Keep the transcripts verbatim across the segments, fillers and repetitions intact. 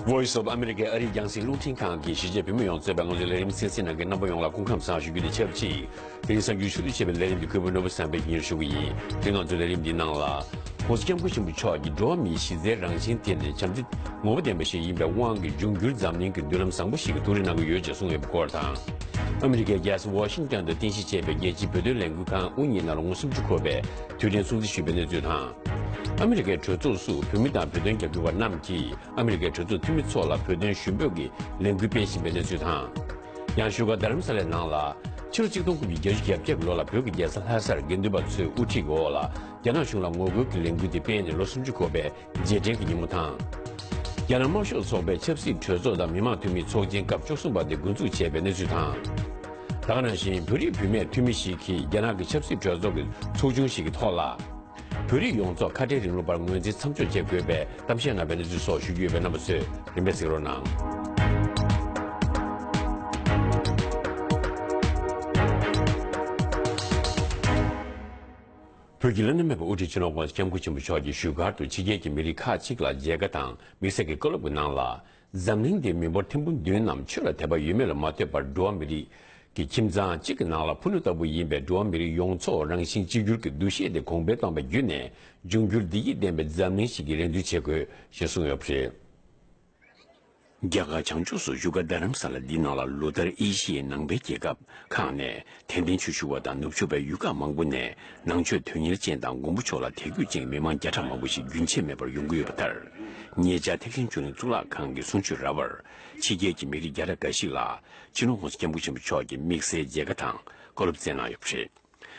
Voice of America ཨ་རིའི་རྒྱང་སྲིང་རླུང་འཕྲིན་ཁང་གི་གཞིས་བྱེས་བོད་མི་ཡོངས་གཙོས་པའི་ང་ཚོའི་ལས་རིམ་གསན་གཟིགས་གནང་མཁན་རྣམ་པ་ཡོངས་ལ་སྐུ་ཁམས་བཟང་ཞུ་རྒྱུ་དང་ཆབས་ཅིག་དེ་རིང་གསར་འགྱུར་ཆུ་ཚོད་ཕྱེད་པའི་ལས་རིམ་འདི་གུས་པ་ནོར་བུ་བསམ་འཕེལ་གྱིས་སྙན་ཞུ་གི་ཡིན། དེ་རིང་ང་ཚོའི་ལས་རིམ་འདིའི་ནང་ལ། ༸གོང་ས་༸སྐྱབས་མགོན་ཆེན་པོ་མཆོག་གིས་འགྲོ་བ་མིའི་གཞི་རྩའི་རང་བཞིན་དེ་ནི་བྱམས་བརྩེ་ངོ་བོ་ལྡན་པ་ཞིག་ཡིན་པའི་དབང་གིས་འབྱུང་འགྱུར་འཛམ་གླིང་གི་མདུན་ལམ་བཟང་པོ་ཞིག་གི་ཐུགས་རེ་གནང་གི་ཡོད་ཅེས་གསུངས་ཡོད་པའི་སྐོར་དང་། ཨ་མི་རི་ཀའི་རྒྱལ་ས་ཝ་ཤིང་ཏོན་དུ་རྟེན་གཞི་བྱས་པའི་རྒྱལ་སྤྱིའི་བོད་དོན་ལས་འགུལ་ཁང་དབུ་བརྙེས་གནང་ལོ་ངོ་སུམ་ཅུ་འཁོར་བའི་དུས་དྲན་སྲུང་བརྩི་ཞུས་པའི་གནས་ཚུལ་དང་། ཨ་མི་རི་ཀའི་གྲོས་ཚོགས་སུ་བོད་མི་དང་བོད་དོན་རྒྱབ་སྐྱོར་བ་རྣམས་ཀྱིས་ཨ་མི་རི་ཀའི་གྲོས་ཚོགས་འཐུས་མི་ཚོ་ལ་བོད་དོན་ཞུ་འབོད་ཀྱི་ལས་འགུལ་སྤེལ་བཞིན་པའི་གནས་ཚུལ་དང་། ཡང་བཞུགས་སྒར་རྡ་རམ་ས་ལའི་ནང་ལ། ཕྱི་ལོ་ཆིག་སྟོང་དགུ་བརྒྱ་བརྒྱད་ཅུ་གྱ་བརྒྱད་ལོ་ལ་བོད་ཀྱི་རྒྱལ་ས་ལྷ་སར་དགེ་འདུན་པ་ཚོའི་དབུ་ཁྲིད་ཀྱི་འོག་ལ་རྒྱ་ནག་གཞུང་ལ་ངོ་རྒོལ་གྱི་ལས་འགུལ་དེ་སྤེལ་ནས་ལོ་སུམ་ཅུ་འཁོར་བའི་རྗེས་དྲན་གྱི་ཉིན་མོ་དང་། རྒྱ་ནག་དམར་ཤོག་ཚོགས་པའི་ཆབ་སྲིད་གྲོས་ཚོགས་དང་མི་མང་འཐུས་མིའི་ཚོགས་ཆེན་སྐབས་བཅུ་གསུམ་པ་དེ་འགོ་འཛུགས་བྱས་པའི་གནས་ཚུལ་དང་། ད་ག་ནང་བཞིན་བོད་རིགས་བུད་མེད་འཐུས་མི་ཞིག་གིས་རྒྱ་ནག་གི་ཆབ་སྲིད་གྲོས་ཚོགས་ཀྱི་ཚོགས་ཆུང་ཞིག་གི་ཐོག་ལ། བོད་རིགས་ཡོངས་རྫོགས་ཁ་བྲལ་རིང་ལུགས་པར་ངོས་འཛིན་མཚམས་འཇོག་བྱེད་དགོས་པའི་གཏམ་བཤད་གནང་བའི་གནས་ཚུལ་སོགས་ཞུ་རྒྱུ་ཡོད་པས་རྣམ་པ་ཚོས་རིམ་པས་གཟིགས་རོགས་གནང་། བོད་ཀྱི་བླ་ན་མེད་པ་དབུ་ཁྲིད་སྤྱི་ནོར་༸གོང་ས་༸སྐྱབས་མགོན་ཆེན་པོ་མཆོག་གིས་བཞུགས་སྒར་དུ་ཕྱི་རྒྱལ་གྱི་མི་རིགས་ཁག་ཅིག་ལ་མཇལ་ཁ་དང་དམིགས་བསལ་གྱི་བཀའ་སློབ་ཀྱི་ནང་ལ། འཛམ་གླིང་འདིའི་མི་འབོར་ཐེར་འབུམ་བདུན་རྣམས་ཆོས་ལ་དད་པ་ཡོད་མེད་ལ་མ་ལྟོས་པར་འགྲོ་བ་མི་རིགས་ཀྱི་ཁྱིམ་ཚང་གཅིག་གི་ནང་ལ་ཕུ་ནུ་ལྟ་བུ་ཡིན་པའི་འགྲོ་བ་མི་རིགས་ཡོངས་རྫོགས་རང་བཞིན་གཅིག་གྱུར་གྱི་འདུ་ཤེས་དེ་གོང་འཕེལ་གཏོང་བའི་བརྒྱུད་ནས་འབྱུང་འགྱུར་བདེ་སྐྱིད་ལྡན་པའི་འཛམ་གླིང་ཞིག་གི་རེ་འདུན་བྱེད་དགོས་ཞེས་གསུངས་ཡོད་པ་རེད། རྒྱ་གར་བྱང་ཕྱོགས་སུ་བཞུགས་སྒར་རྡ་རམ་ས་ལ་འདིའི་ནང་ལ་ལོ་ལྟར་ཨེ་ཤི་ཡའི་ནང་པའི་རྒྱལ་ཁབ་ཁག་ནས་དད་ལྡན་ཆོས་ཞུ་བ་དང་ནུབ་ཕྱོགས་པའི་ཡུལ་ཁག་མང་པོ་ནས་ནང་ཆོས་དོན་གཉེར་ཅན་དང་མགོན་པོ་མཆོག་ལ་དད་གུས་ཅན་གྱི་མི་མང་བརྒྱ་ཕྲག་མང་པོ་ཞིག་རྒྱུན་ཆད་མེད་པར་ཡོང་གི་ཡོད་པ་ལྟར། ཉེ་ཆར་ཐེག་ཆེན་ཆོས་གླིང་གཙུག་ལག་ཁང་གི་གསུང་ཆོས་ར་བར་ཕྱི་རྒྱལ་གྱི་མི་རིགས་བརྒྱ་ཕྲག་འགའ་ཞིག་ལ་སྤྱི་ནོར་༸གོང་ས་༸སྐྱབས་མགོན་ཆེན་པོ་མཆོག་གིས་དམིགས་བསལ་མཇལ་ཁ་དང་བཀའ་སློབ་སྩལ་གནང་ཡོད་པ་རེད།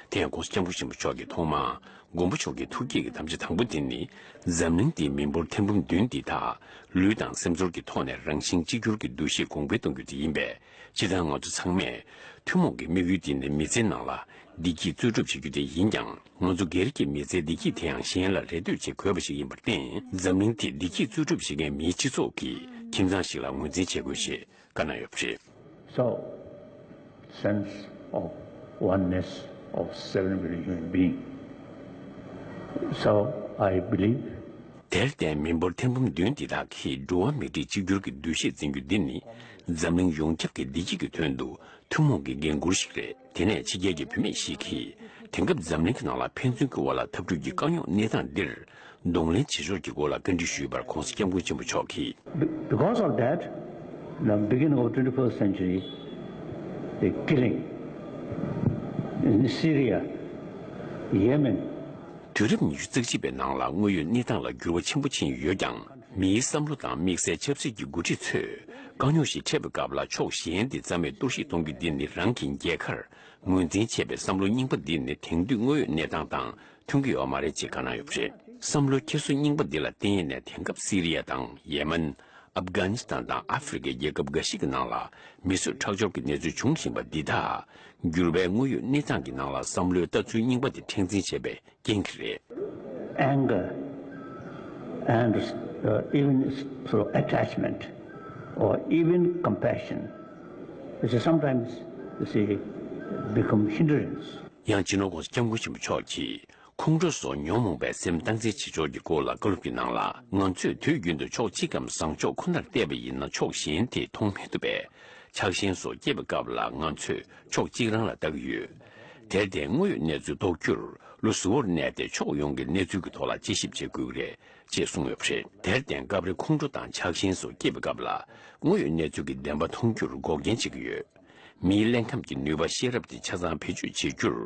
དེ་ཡང་༸གོང་ས་༸སྐྱབས་མགོན་ཆེན་པོ་མཆོག་གིས་ཐོག་མར་མགོན་པོ་མཆོག་གི་ཐུགས་བསྐྱེད་ཀྱི་དམ་བཅའ་དང་པོ་དེ་ནི། འཛམ་གླིང་འདིའི་མི་འབོར་ཐེར་འབུམ་བདུན་འདི་དག་ལུས་དང་སེམས་ཚོར་གྱི་ཐོག་ནས་རང་བཞིན་གཅིག་གྱུར་གྱི་འདུ་ཤེས་གོང་འཕེལ་གཏོང་རྒྱུ་དེ་ཡིན་པས། སྤྱིར་བཏང་ང་ཚོ་ཚང་མས་ཐུན་མོང་གི་དམིགས་ཡུལ་དེ་ནི་མི་ཚེའི་ནང་ལ་བདེ་སྐྱིད་འཚོལ་སྒྲུབ་བྱེད་རྒྱུ་དེ་ཡིན་ཀྱང་། ང་ཚོ་སྒེར་གྱི་མི་ཚེའི་བདེ་སྐྱིད་དེ་ཡང་གཞན་ལ་རེ་ལྟོས་བྱེད་དགོས་པ་ཞིག་ཡིན་པར་བརྟེན། འཛམ་གླིང་དེ་བདེ་སྐྱིད་འཚོལ་སྒྲུབ་བྱེད་མཁན་མིའི་སྤྱི་ཚོགས་ཀྱི་ཁྱིམ་ཚང་ཞིག་ལ་ངོས་འཛིན་བྱེད་དགོས་ཞེས་བཀའ་གནང་ཡོད་པ་རེད། So, sense of oneness of seven billion human being. So, I believe དེར་བརྟེན་མི་འབོར་ཐེར་འབུམ་བདུན་འདི་དག་གིས་འགྲོ་བ་མི་རིགས་གཅིག་གྱུར་གྱི་འདུ་ཤེས་འཛིན་རྒྱུ་འདི་ནི་འཛམ་གླིང་ཡོངས་ཁྱབ་ཀྱི་བདེ་སྐྱིད་ཀྱི་དོན་དུ་ཐུན་མོང་གི་འགན་འཁུར་ཞིག་རེད། དེ་ནས་ཕྱི་རྒྱལ་གྱི་བུད་མེད་ཞིག་གིས་དེང་སྐབས་འཛམ་གླིང་གི་ནང་ལ་ཕན་ཚུན་གྱི་དབར་ལ་འཐབ་འཁྲུག་གི་དཀའ་རྙོག་གནས་སྟངས་འདིར་གདོང་ལེན་བྱེད་ཕྱོགས་ཀྱི་སྐོར་ལ་བཀའ་འདྲི་ཞུས་པར་༸གོང་ས་༸སྐྱབས་མགོན་ཆེན་པོ་མཆོག་གིས། Be- Because of that, the beginning of twenty-first century, the killing in Syria, Yemen, དུས་རབས་ཉི་ཤུ་རྩ་གཅིག་པའི་ནང་ལ་དངོས་ཡོད་གནས་སྟངས་ལ་འགྱུར་བ་ཆེན་པོ་ཕྱིན་ཡོད་ཀྱང་། མིའི་བསམ་བློ་དང་དམིགས་བསལ་ཆབ་སྲིད་ཀྱི་འགོ་ཁྲིད་ཚོས་དཀའ་རྙོག་ཞིག་འཕྲད་པའི་སྐབས་ལ་ཕྱོགས་གཞན་དེ་རྩ་མེད་གཏོར་བཤིག་གཏོང་རྒྱུ་འདི་ནི་རང་གི་རྒྱལ་ཁར་ངོས་འཛིན་བྱས་པའི་བསམ་བློ་རྙིང་པ་འདི་ནི་དེང་དུས་དངོས་ཡོད་གནས་སྟངས་དང་མཐུན་གྱི་ཡོད་མ་རེད་ཅེས་བཀའ་གནང་ཡོད་པ་རེད། བསམ་བློའི་འཁྱེར་སོ་རྙིང་པ་འདི་ལ་བརྟེན་ནས་དེང་སྐབས་སི་རི་ཡ་དང་ཡེ་མན། ཨབ་གྷ་ནི་སི་ཐན་དང་ཨ་ཧྥེ་རི་ཁའི་རྒྱལ་ཁབ་འགའ་ཞིག་གི་ནང་ལ་མི་གསོད་ཁྲག་སྦྱོར་གྱི་གནས་ཚུལ་འབྱུང་བཞིན་པ་འདི་དག་འགྱུར་བའི་དངོས་ཡོད་གནས་སྟངས་ཀྱི་ནང་ལ་བསམ་བློའི་ལྟ་ཚུལ་རྙིང་པ་དེ་མཁྲེགས་འཛིན་བྱས་པའི་རྐྱེན་གྱིས་རེད། Anger and, uh, even sort of attachment or even compassion, which is sometimes, you see, become hindrance. ཡང་སྤྱི་ནོར་༸གོང་ས་༸སྐྱབས་མགོན་ཆེན་པོ་མཆོག་གིས། ཁོང་ཁྲོ་སོགས་ཉོན་མོངས་པའི་སེམས་སྟངས་འཛིན་བྱེད་ཕྱོགས་ཀྱི་སྐོར་ལ་བཀའ་སློབ་ཀྱི་ནང་ལ། ང་ཚོས་དུས་རྒྱུན་དུ་ཕྱོགས་གཅིག་གམ་བཟང་ཕྱོགས་ཁོ་ནར་བལྟས་པ་ཡིན་ན་ཕྱོགས་གཞན་དེ་མཐོང་མི་ཐུབ་པས། ཆགས་ཞེན་སོགས་སྐྱེས་པའི་སྐབས་ལ་ང་ཚོས་ཕྱོགས་གཅིག་རང་ལ་ལྟ་གི་ཡོད། དེར་བརྟེན་དངོས་ཡོད་གནས་ཚུལ་རྟོགས་རྒྱུར་བློ་གཟུ་བོར་གནས་ཏེ་ཕྱོགས་ཡོངས་ཀྱི་གནས་ཚུལ་གྱི་ཐོག་ལ་དཔྱད་ཞིབ་བྱེད་དགོས་ཀྱི་རེད་ཅེས་གསུངས་ཡོད་པ་རེད། དེར་བརྟེན་སྐབས་རེ་ཁོང་ཁྲོ་དང་ཆགས་ཞེན་སོགས་སྐྱེས་པའི་སྐབས་ལ་དངོས་ཡོད་གནས་ཚུལ་གྱི་བདེན་པ་མཐོང་རྒྱུར་འགོག་རྐྱེན་བྱེད་ཀྱི་ཡོད། མིའི་ཀླད་ཁམས་ཀྱི་ནུས་པ་ཤེས་རབ་དེ་ཆ་ཚང་བེད་སྤྱོད་བྱེད་རྒྱུར་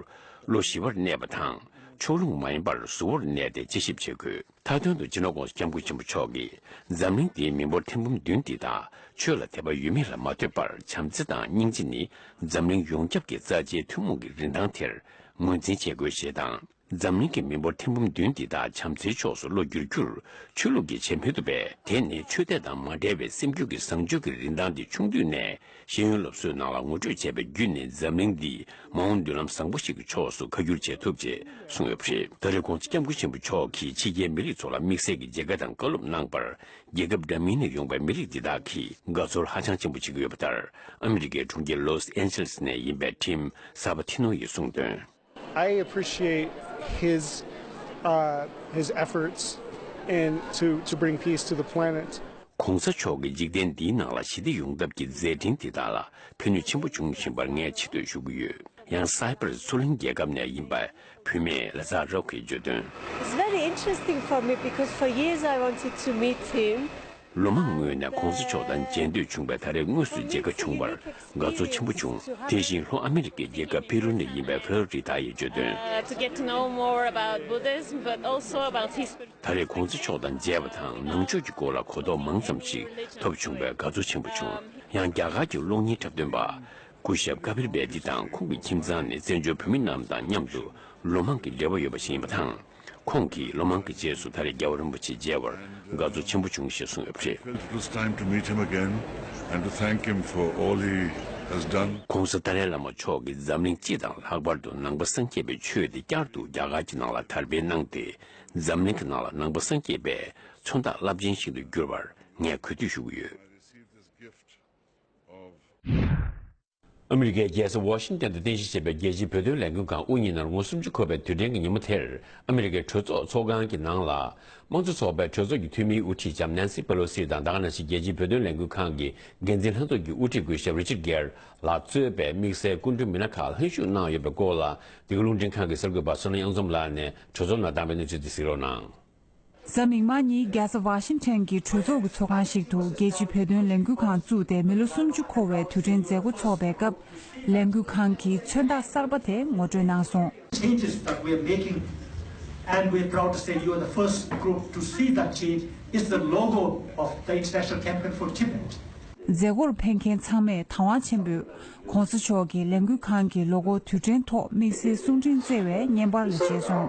བློ་ཞི་བར་གནས་པ་དང་། ཕྱོགས་ལྷུང་མ་ཡིན་པར་གཟུ་བོར་གནས་ཏེ་དཔྱད་ཞིབ་བྱེད་དགོས། མཐའ་དོན་དུ་སྤྱི་ནོར་༸གོང་ས་༸སྐྱབས་མགོན་ཆེན་པོ་མཆོག་གིས། འཛམ་གླིང་འདིའི་མི་འབོར་ཐེར་འབུམ་བདུན་འདི་དག་ཆོས་ལ་དད་པ་ཡོད་མེད་ལ་མ་ལྟོས་པར་བྱམས་བརྩེ་དང་སྙིང་རྗེ་ནི་འཛམ་གླིང་ཡོངས་ཁྱབ་ཀྱི་རྩ་ཆེའི་ཐུན་མོང་གི་རིན་ཐང་དེར་ངོས་འཛིན་བྱེད་དགོས་ཞེས་དང་། འཛམ་གླིང་གི་མི་འབོར་ཐེར་འབུམ་བདུན་འདི་དག་བྱམས་བརྩེའི་ཕྱོགས་སུ་བློ་བསྒྱུར་རྒྱུར་ཆོས་ལུགས་ཀྱིས་བྱེད་མི་ཐུབ་པས། དེ་ནི་ཆོས་དད་དང་མ་འབྲེལ་བའི་སེམས་རྒྱུད་ཀྱི་བཟང་སྤྱོད་ཀྱི་རིན་ཐང་འདི་ཆུང་དུས་ནས་ཤེས་ཡོན་སློབ་གསོའི་ནང་ལ་ངོ་སྤྲོད་བྱས་པ་བརྒྱུད་ནས་འཛམ་གླིང་འདི་མ་འོངས་མདུན་ལམ་བཟང་པོ་ཞིག་གི་ཕྱོགས་སུ་ཁ་བསྒྱུར་བྱེད་ཐུབ་ཅེས་གསུངས་ཡོད་པ་རེད། ད་རེས་༸གོང་ས་༸སྐྱབས་མགོན་ཆེན་པོ་མཆོག་གིས་ཕྱི་རྒྱལ་མི་རིགས་ཚོ་ལ་དམིགས་བསལ་གྱི་མཇལ་ཁ་དང་བཀའ་སློབ་གནང་བར། རྒྱལ་ཁབ་འདྲ་མིན་ནས་ཡོང་པའི་མི་རིགས་འདི་དག་གིས་དགའ་ཚོར་ཧ་ཅང་ཆེན་པོ་བྱེད་ཀྱི་ཡོད་པ་ལྟར། ཨ་མི་རི་ཀའི་གྲོང་ཁྱེར་ལོས་ཨན་ཇེ་ལེས་ནས་ཡིན་པའི་ཁྲིམ་ས་བ་ཐི་ནོ་ཡིས་གསུངས་དོན། I appreciate his, uh, his efforts and to, to bring peace to the planet. གོང་ས་མཆོག་གིས་འཇིག་རྟེན་འདིའི་ནང་ལ་ཞི་བདེ་ཡོང་ཐབས་ཀྱི་མཛད་འཕྲིན་དེ་དག་ལ་ཕན་ནུས་ཆེན་པོ་བྱུང་བཞིན་པར་ངས་ཆེ་བསྟོད་ཞུ་གི་ཡོད། ཡང་སའི་པར་སུ་ལིང་རྒྱལ་ཁབ་ནས་ཡིན་པའི་བུད་མེད་ལ་ཛ་རོག་གིས་བརྗོད་དོན། It's very interesting for me because for years I wanted to meet him. ལོ་མང་སྔོན་ནས་གོང་ས་མཆོག་དང་མཇལ་འདོད་བྱུང་བས། ད་རེས་དངོས་སུ་མཇལ་ཁ་བྱུང་བར་དགའ་ཚོར་ཆེན་པོ་བྱུང་། དེ་བཞིན་ལྷོ་ཨ་མི་རི་ཀའི་རྒྱལ་ཁབ་པེ་རུ་ནས་ཡིན་པའི་ཕེ་ལོ་རི་ཐ་ཡིས་བརྗོད་དོན། Uh, to get to know more about Buddhism, but also about his ད་རེས་གོང་ས་མཆོག་དང་མཇལ་བ་དང་ནང་ཆོས་ཀྱི་སྐོར་ལ་གོ་རྟོགས་མང་ཙམ་ཞིག་ཐོབ་བྱུང་བས་དགའ་ཚོར་ཆེན་པོ་བྱུང་། ཡང་རྒྱ་གར་གྱི་གློག་བརྙན་འཁྲབ་སྟོན་པ་སྐུ་ཞབས་ཀ་པིལ་བེ་ཏི་དང་ཁོང་གི་ཁྱིམ་ཚང་ནི་བཙན་བྱོལ་བོད་མི་རྣམས་དང་མཉམ་དུ་ལོ་མང་གི་འབྲེལ་བ་ཡོད་པ་ཞིག་ཡིན་པ་དང་། ཁོང་གིས་ལོ་མང་གི་རྗེས་སུ་ད་རེས་རྒྱལ་བ་རིན་པོ་ཆེ་མཇལ་བར་དགའ་ཚོར་ཆེན་པོ་བྱུང་ཞེས་གསུངས་ཡོད་པ་རེད། Felt it was time to meet him again and to thank him for all he has done. གོང་ས་ཏཱ་ལའི་བླ་མ་མཆོག་གིས་འཛམ་གླིང་སྤྱི་དང་ལྷག་པར་དུ་ནང་པ་སངས་རྒྱས་པའི་ཆོས་དེ་བསྐྱར་དུ་རྒྱ་གར་གྱི་ནང་ལ་དར་སྤེལ་གནང་སྟེ། འཛམ་གླིང་གི་ནང་ལ་ནང་པ་སངས་རྒྱས་པའི་མཚོན་རྟགས་རླབས་ཆེན་ཞིག་ཏུ་གྱུར་བར་ངས་གུས་འདུད་ཞུ་གི་ཡོད། I received this gift of ཨ་མི་རི་ཀའི་རྒྱལ་ས་ཝ་ཤིང་ཏན་དུ་རྟེན་གཞི་བྱས་པའི་རྒྱལ་སྤྱིའི་བོད་དོན་ལས་འགུལ་ཁང་དབུ་བརྙེས་ནས་ལོ་ངོ་སུམ་ཅུ་འཁོར་བའི་དུས་དྲན་གྱི་ཉིན་མོ་དེར། ཨ་མི་རི་ཀའི་གྲོས་ཚོགས་ཚོགས་ཁང་གི་ནང་ལ། དམངས་གཙོ་ཚོགས་པའི་གྲོས་ཚོགས་ཀྱི་འཐུས་མིའི་དབུ་ཁྲིད་ལྕམ་ནན་སི་པེ་ལོ་སི་དང་། ད་ག་ནང་བཞིན་རྒྱལ་སྤྱིའི་བོད་དོན་ལས་འགུལ་ཁང་གི་འགན་འཛིན་ལྷན་ཚོགས་ཀྱི་དབུ་ཁྲིད་སྐུ་ཞབས་རི་ཅར་གྷེར་ལགས་གཙོས་པའི་དམིགས་བསལ་སྐུ་མགྲོན་མི་སྣ་ཁག་ལྷན་ཞུགས་གནང་ཡོད་པའི་སྐོར་ལ། འདི་ག་རླུང་འཕྲིན་ཁང་གི་གསར་འགོད་པ་བསོད་ནམས་གཡང་འཛོམས་ལགས་ནས་གྲོས་ཚོགས་ནང་བཏང་བའི་གནས་ཚུལ་དེ་གཟིགས་རོགས་གནང་། གཟའ་མིག་དམར་ཉིན་རྒྱལ་ས་ཝ་ཤིང་ཊོན་གྱི་གྲོས་ཚོགས་ཀྱི་ཚོགས་ཁང་ཞིག་ཏུ་རྒྱལ་སྤྱིའི་བོད་དོན་ལས་འགུལ་ཁང་བཙུགས་ཏེ་མི་ལོ་སུམ་ཅུ་འཁོར་བའི་དུས་དྲན་མཛད་སྒོ་འཚོགས་པའི་སྐབས། ལས་འགུལ་ཁང་གིས་མཚོན་རྟགས་གསར་པ་དེ་ངོ་སྤྲོད་གནང་སོང་། Changes that we are making, and we are proud to say you are the first group to see that change, is the logo of the International Campaign for Tibet. མཛད་སྒོར་ཕེབས་མཁན་ཚང་མས་དང་བ་ཆེན་པོས་གོང་ས་མཆོག་གི་ལས་འགུལ་ཁང་གི་ལོ་ཀོ་དུས་དྲན་ཐོག་དམིགས་བསལ་གསུང་འཕྲིན་བསྩལ་བའི་བརྙན་པར་ལ་མཇལ་སོང་།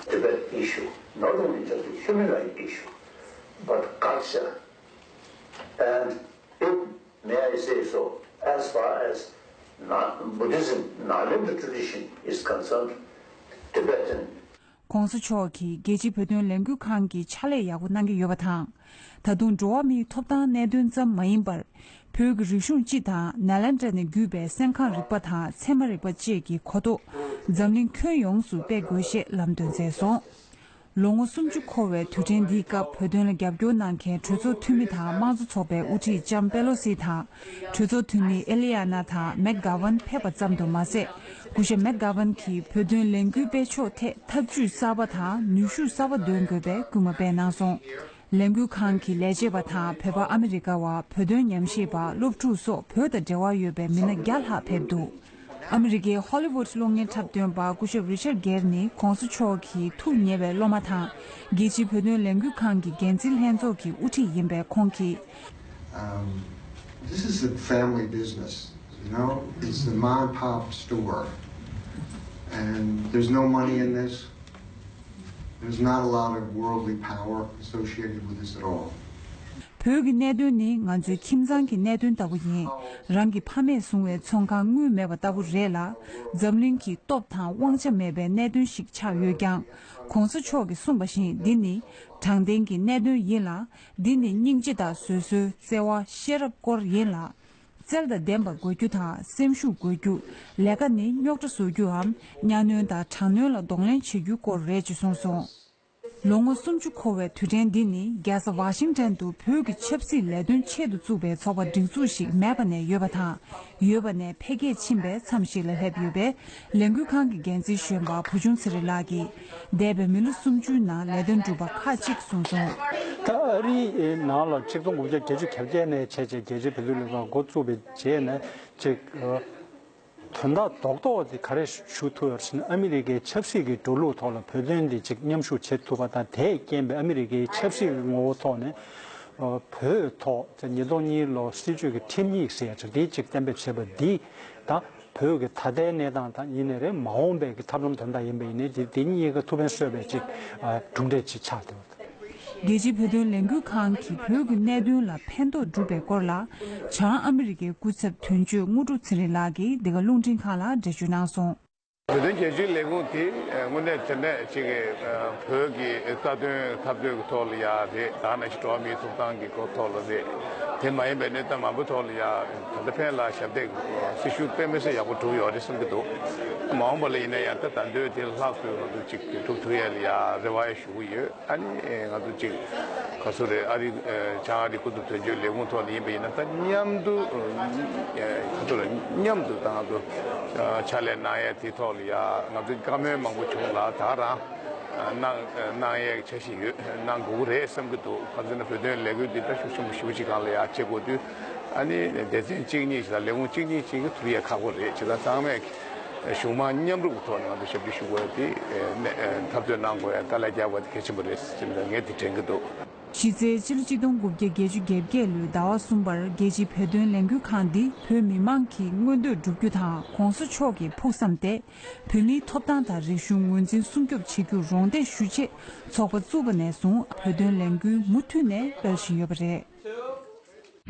Tibet issue, not only just a human rights issue, but culture. And if, may I say so, as far as Na- Buddhism, Nalanda tradition is concerned, Tibetan གོང་ས་མཆོག་གིས་རྒྱལ་སྤྱིའི་བོད་དོན་ལས་འགུལ་ཁང་གི་ཕྱག་ལས་ཡག་པོ་གནང་གི་ཡོད་པ་དང་། ད་དུང་འགྲོ་བ་མིའི་ཐོབ་ཐང་གནད་དོན་ཙམ་མ་ཡིན་པར། བོད་ཀྱི་རིག་གཞུང་སྤྱི་དང་ནཱ་ལེནྡྲ་ནས་བརྒྱུད་པའི་སེམས་ཁམས་རིག་པ་དང་ཚད་མ་རིག་པ་བཅས་ཀྱི་གོ་རྟོགས་འཛམ་གླིང་ཁྱོན་ཡོངས་སུ་སྤེལ་དགོས་ཞེས་ལམ་སྟོན་མཛད་སོང་། ལོ་ངོ་སུམ་ཅུ་འཁོར་བའི་དུས་དྲན་འདིའི་སྐབས་བོད་དོན་ལ་རྒྱབ་སྐྱོར་གནང་མཁན་གྲོས་ཚོགས་འཐུས་མི་དང་དམངས་གཙོ་ཚོགས་པའི་དབུ་ཁྲིད་ལྕམ་པེ་ལོ་སི་དང་། གྲོས་ཚོགས་འཐུས་མི་ཨེ་ལི་ཡ་ན་དང་མེག་གྷ་ཝན་ཕེབས་པ་ཙམ་དུ་མ་ཟད། སྐུ་ཞབས་མེག་གྷ་ཝན་གྱིས་བོད་དོན་ལས་འགུལ་སྤེལ་ཕྱོགས་ཐད་ཐབས་ཇུས་གསར་པ་དང་ནུས་ཤུགས་གསར་པ་འདོན་དགོས་པའི་སྐུལ་མ་སྤེལ་གནང་སོང་། ལས་འགུལ་ཁང་གི་ལས་བྱེད་པ་དང་བོད་པ་ཨ་མི་རི་ཀ་བ། བོད་དོན་ཉམས་ཞིབ་པ། སློབ་ཕྲུག་སོགས་བོད་དང་འབྲེལ་བ་ཡོད་པའི་མི་སྣ་བརྒྱ་ལྷག་ཕེབས་འདུག་ཨ་མི་རི་ཀའི་ཧོ་ལི་ཝུད་གློག་བརྙན་འཁྲབ་སྟོན་པ་སྐུ་ཞབས་རི་ཆར་གྷེར་ནི་གོང་ས་མཆོག་གི་ཐུགས་ཉེ་བའི་སློབ་མ་དང་། རྒྱལ་སྤྱིའི་བོད་དོན་ལས་འགུལ་ཁང་གི་འགན་འཛིན་ལྷན་ཚོགས་ཀྱི་དབུ་ཁྲིད་ཡིན་པའི་ཁོང་གིས། Um, this is a family business, you know? It's a mom and pop store. And there's no money in this. There's not a lot of worldly power associated with this at all. བོད་ཀྱི་གནད་དོན་ནི་ང་ཚོའི་ཁྱིམ་ཚང་གི་གནད་དོན་ལྟ་བུ་ཡིན། རང་གི་ཕ་མས་བཟུང་བའི་ཚོང་ཁང་དངུལ་མེད་པ་ལྟ་བུ་རེད་ལ། འཛམ་གླིང་གི་སྟོབས་དང་དབང་ཆ་མེད་པའི་གནད་དོན་ཞིག་ཆགས་ཡོད་ཀྱང་། གོང་ས་མཆོག་གིས་གསུངས་པ་བཞིན་འདི་ནི་དྲང་བདེན་གྱི་གནད་དོན་ཡིན་ལ། འདི་ནི་སྙིང་རྗེ་དང་བཟོད་གསོལ། བརྩེ་བ། ཤེས་རབ་སྐོར་ཡིན་ལ། རྩལ་དང་ལྡན་པ་དགོས་རྒྱུ་དང་སེམས་ཤུགས་དགོས་རྒྱུ། ལས་ཀ་ནི་རྙོག་དྲ་བཟོ་རྒྱུའམ་གཉའ་གནོན་དང་དྲག་གནོན་ལ་གདོང་ལེན་བྱེད་རྒྱུའི་སྐོར་རེད་ཅེས་གསུངས་སོང་། ལོ་ངོ་སུམ་ཅུ་འཁོར་བའི་དུས་དྲན་འདི་ནི་རྒྱལ་ས་ཝ་ཤིང་ཊོན་དུ་བོད་ཀྱི་ཆབ་སྲིད་ལས་དོན་ཆེད་དུ་བཙུགས་པའི་ཚོགས་པ་སྒྲིག་འཛུགས་ཤིག་མེད་པ་ནས་ཡོད་པ་དང་། ཡོད་པ་ནས་འཕེལ་རྒྱས་ཕྱིན་པའི་མཚམས་ཤིག་ལ་སླེབས་ཡོད་པས། ལས་འགུལ་ཁང་གི་འགན་འཛིན་གཞོན་པ་བུ་ཆུང་ཚེ་རིང་ལགས་ཀྱིས། འདས་པའི་མི་ལོ་སུམ་ཅུའི་ནང་ལས་དོན་གྲུབ་པ་ཁག་ཅིག་གསུངས་སོང་། ད་ཨ་རིའི་ནང་ལ་ཆིག་སྟོང་དགུ་བརྒྱ་བརྒྱད་ཅུ་གྱ་བརྒྱད་ནས་བྱས་བྱས་རྒྱལ་སྤྱིའི་བོད་དོན་ལས་འགུལ་འགོ་བཙུགས་པའི་རྗེས་ནས་ཅིག་དོན་དག་རྡོག་རྡོག་དེ་ག་རེ་ཞུ་ཐུབ་ཡོད་ཟེར་ན། ཨ་མི་རི་ཀའི་ཆབ་སྲིད་ཀྱི་འགྲོ་ལུགས་ཐོག་ལ་བོད་དོན་དེ་ཅིག་མཉམ་ཞུགས་བྱེད་ཐུབ་པ་དང་། དེས་རྐྱེན་པས་ཨ་མི་རི་ཀའི་ཆབ་སྲིད་ཀྱི་ངོ་བོ་ཐོག་ནས་བོད་ཐོག་ཉིས་སྟོང་གཉིས་ལོ་སྲིད་བྱུས་ཀྱི་ཁྲིམས་ཡིག་ཟེར་ཡ་ཅིག་དེ་ཅིག་གཏན་འབེབས་བྱས་པ་འདི་ད། བོད་ཀྱི་ད་ལྟའི་གནས་སྟངས་དང་ཡིན་ནའི་རེད། མ་འོངས་པའི་གི་ཐབས་ལམ་དོན་དག་ཡིན་པ་ཡིན་ནའི་དེ་དེ་གཉིས་ཀ་ཐུགས་ཕན་གསོས་པའི་ཅིག་གྲུབ་འབྲས་ཅིག་ཆགས་བསྡད་པ་དང་། རྒྱལ་སྤྱིའི་བོད་དོན་ལས་འགུལ་ཁང་གིས་བོད་ཀྱི་གནད་དོན་ལ་ཕན་ཐོགས་བསྒྲུབས་པའི་སྐོར་ལ། བྱང་ཨ་མི་རི་ཀའི་སྐུ་ཚབ་དོན་གཅོད་དངོས་གྲུབ་ཚེ་རིང་ལགས་ཀྱིས་འདི་ག་རླུང་འཕྲིན་ཁང་ལ་འགྲེལ་བརྗོད་གནང་སོང་། བོད་དོན་རྒྱལ་སྤྱིའི་ལས་ཁུངས་དེ་དངོས་གནས་དྲང་གནས་ཅིག་བོད་ཀྱི་རྩ་དོན་འཐབ་རྩོད་ཀྱི་ཐོག་ལ་ཡ་རེད། ད་ནང་བཞིན་འགྲོ་བ་མིའི་ཐོབ་ཐང་གི་སྐོར་ཐོག་ལ་རེད། དེ་མ་ཡིན་པའི་གནས་སྟངས་མང་པོའི་ཐོག་ལ་ཡ་ད་ལྟ་ཕན་ལ་ཞབས་འདེགས་སྲི་ཞུ་དཔེ་མི་སྲིད་ཡག་པོ་བསྒྲུབས་ཡོད་རེད་བསམ་གྱི་འདུག་མ་འོངས་པ་ལ་ཡིན་ན་ཡང་ད་ད་འདོད་དེ་ལྷག་ཏུ་ང་ཚོ་གཅིག་གྲུབ་ཐུབ་ཡས་ལ་ཡ་རེ་བ་ཞུ་གི་ཡོད། ཨ་ནི་ང་ཚོ་གཅིག་ག་ཚོད་རེད། ཨ་རི་བྱང་ཨ་རི་སྐུ་ཚབ་དོན་གཅོད་ལས་ཁུངས་ཐོག་ནས་ཡིན་པ་ཡིན་ན་ད་མཉམ་དུ་ག་ཚོད་རེད། མཉམ་དུ་ད་ང་ཚོ་ཕྱག་ལས་གནང་ཡས་དེ་ཐོག་ལ་ཡ་ང་ཚོ་བཀའ་མོལ་མང་པོ་བྱུང་ལ་ད་རང་། གནང་གནང་ཡས་འཆར་གཞི་ཡོད། གནང་དགོས་ཀྱི་རེད་བསམ་གྱི་འདུག་གང་ཟེར་ན་བོད་དོན་ལས་འགུལ་འདི་ལྟ་ཤུགས་ཆེན་པོ་ཞེ་པོ་ཅིག་སྒང་ལ་ཡར་བྱེད་དགོས་དུས། ཨ་ནི་སྡེ་ཚན་གཅིག་གཉིས་ཤིག་དང་ལས་ཁུངས་གཅིག་གཉིས་ཤིག་གིས་ཐུབ་ཡས་ཁག་པོ་རེད། བྱས་ཙང་ཚང་མས་གཞུང་མང་མཉམ་རུབ་ཀྱི་ཐོག་ནས་ང་ཚོ་ཞབས་ཕྱི་ཞུ་དགོས་ཡས་དེ་འཐབ་རྩོད་གནང་དགོས་ཡས་དཀའ་ལས་རྒྱག་དགོས་ཡས་དེ་གལ་ཆེན་པོ་རེད་ཟེར་ནས་ངས་དེ་དྲན་གྱི་འདུག་གཞི་རྩའི་ཕྱི་ལོ་ཆིག་སྟོང་དགུ་བརྒྱ་བརྒྱད་ཅུ་གྱ་བརྒྱད་ལོའི་ཟླ་བ་གསུམ་པར་རྒྱལ་སྤྱིའི་བོད་དོན་ལས་འགུལ་ཁང་འདིས་བོད་མི་མང་གི་མངོན་འདོད་བསྒྲུབ་རྒྱུ་དང་གོང་ས་མཆོག་གི་ཕུགས་བསམ་སྟེ། བོད་མིའི་ཐོབ་ཐང་དང་རིག་གཞུང་ངོས་འཛིན་སྲུང་སྐྱོབ་བྱེད་རྒྱུར་རོགས་འདེགས་ཞུ་ཆེད་ཚོགས་པ་བཙུགས་པ་ནས་བཟུང་བོད་དོན་ལས་འགུལ་མུ་མཐུད་ནས་སྤེལ་བཞིན་ཡོད་པ་རེད།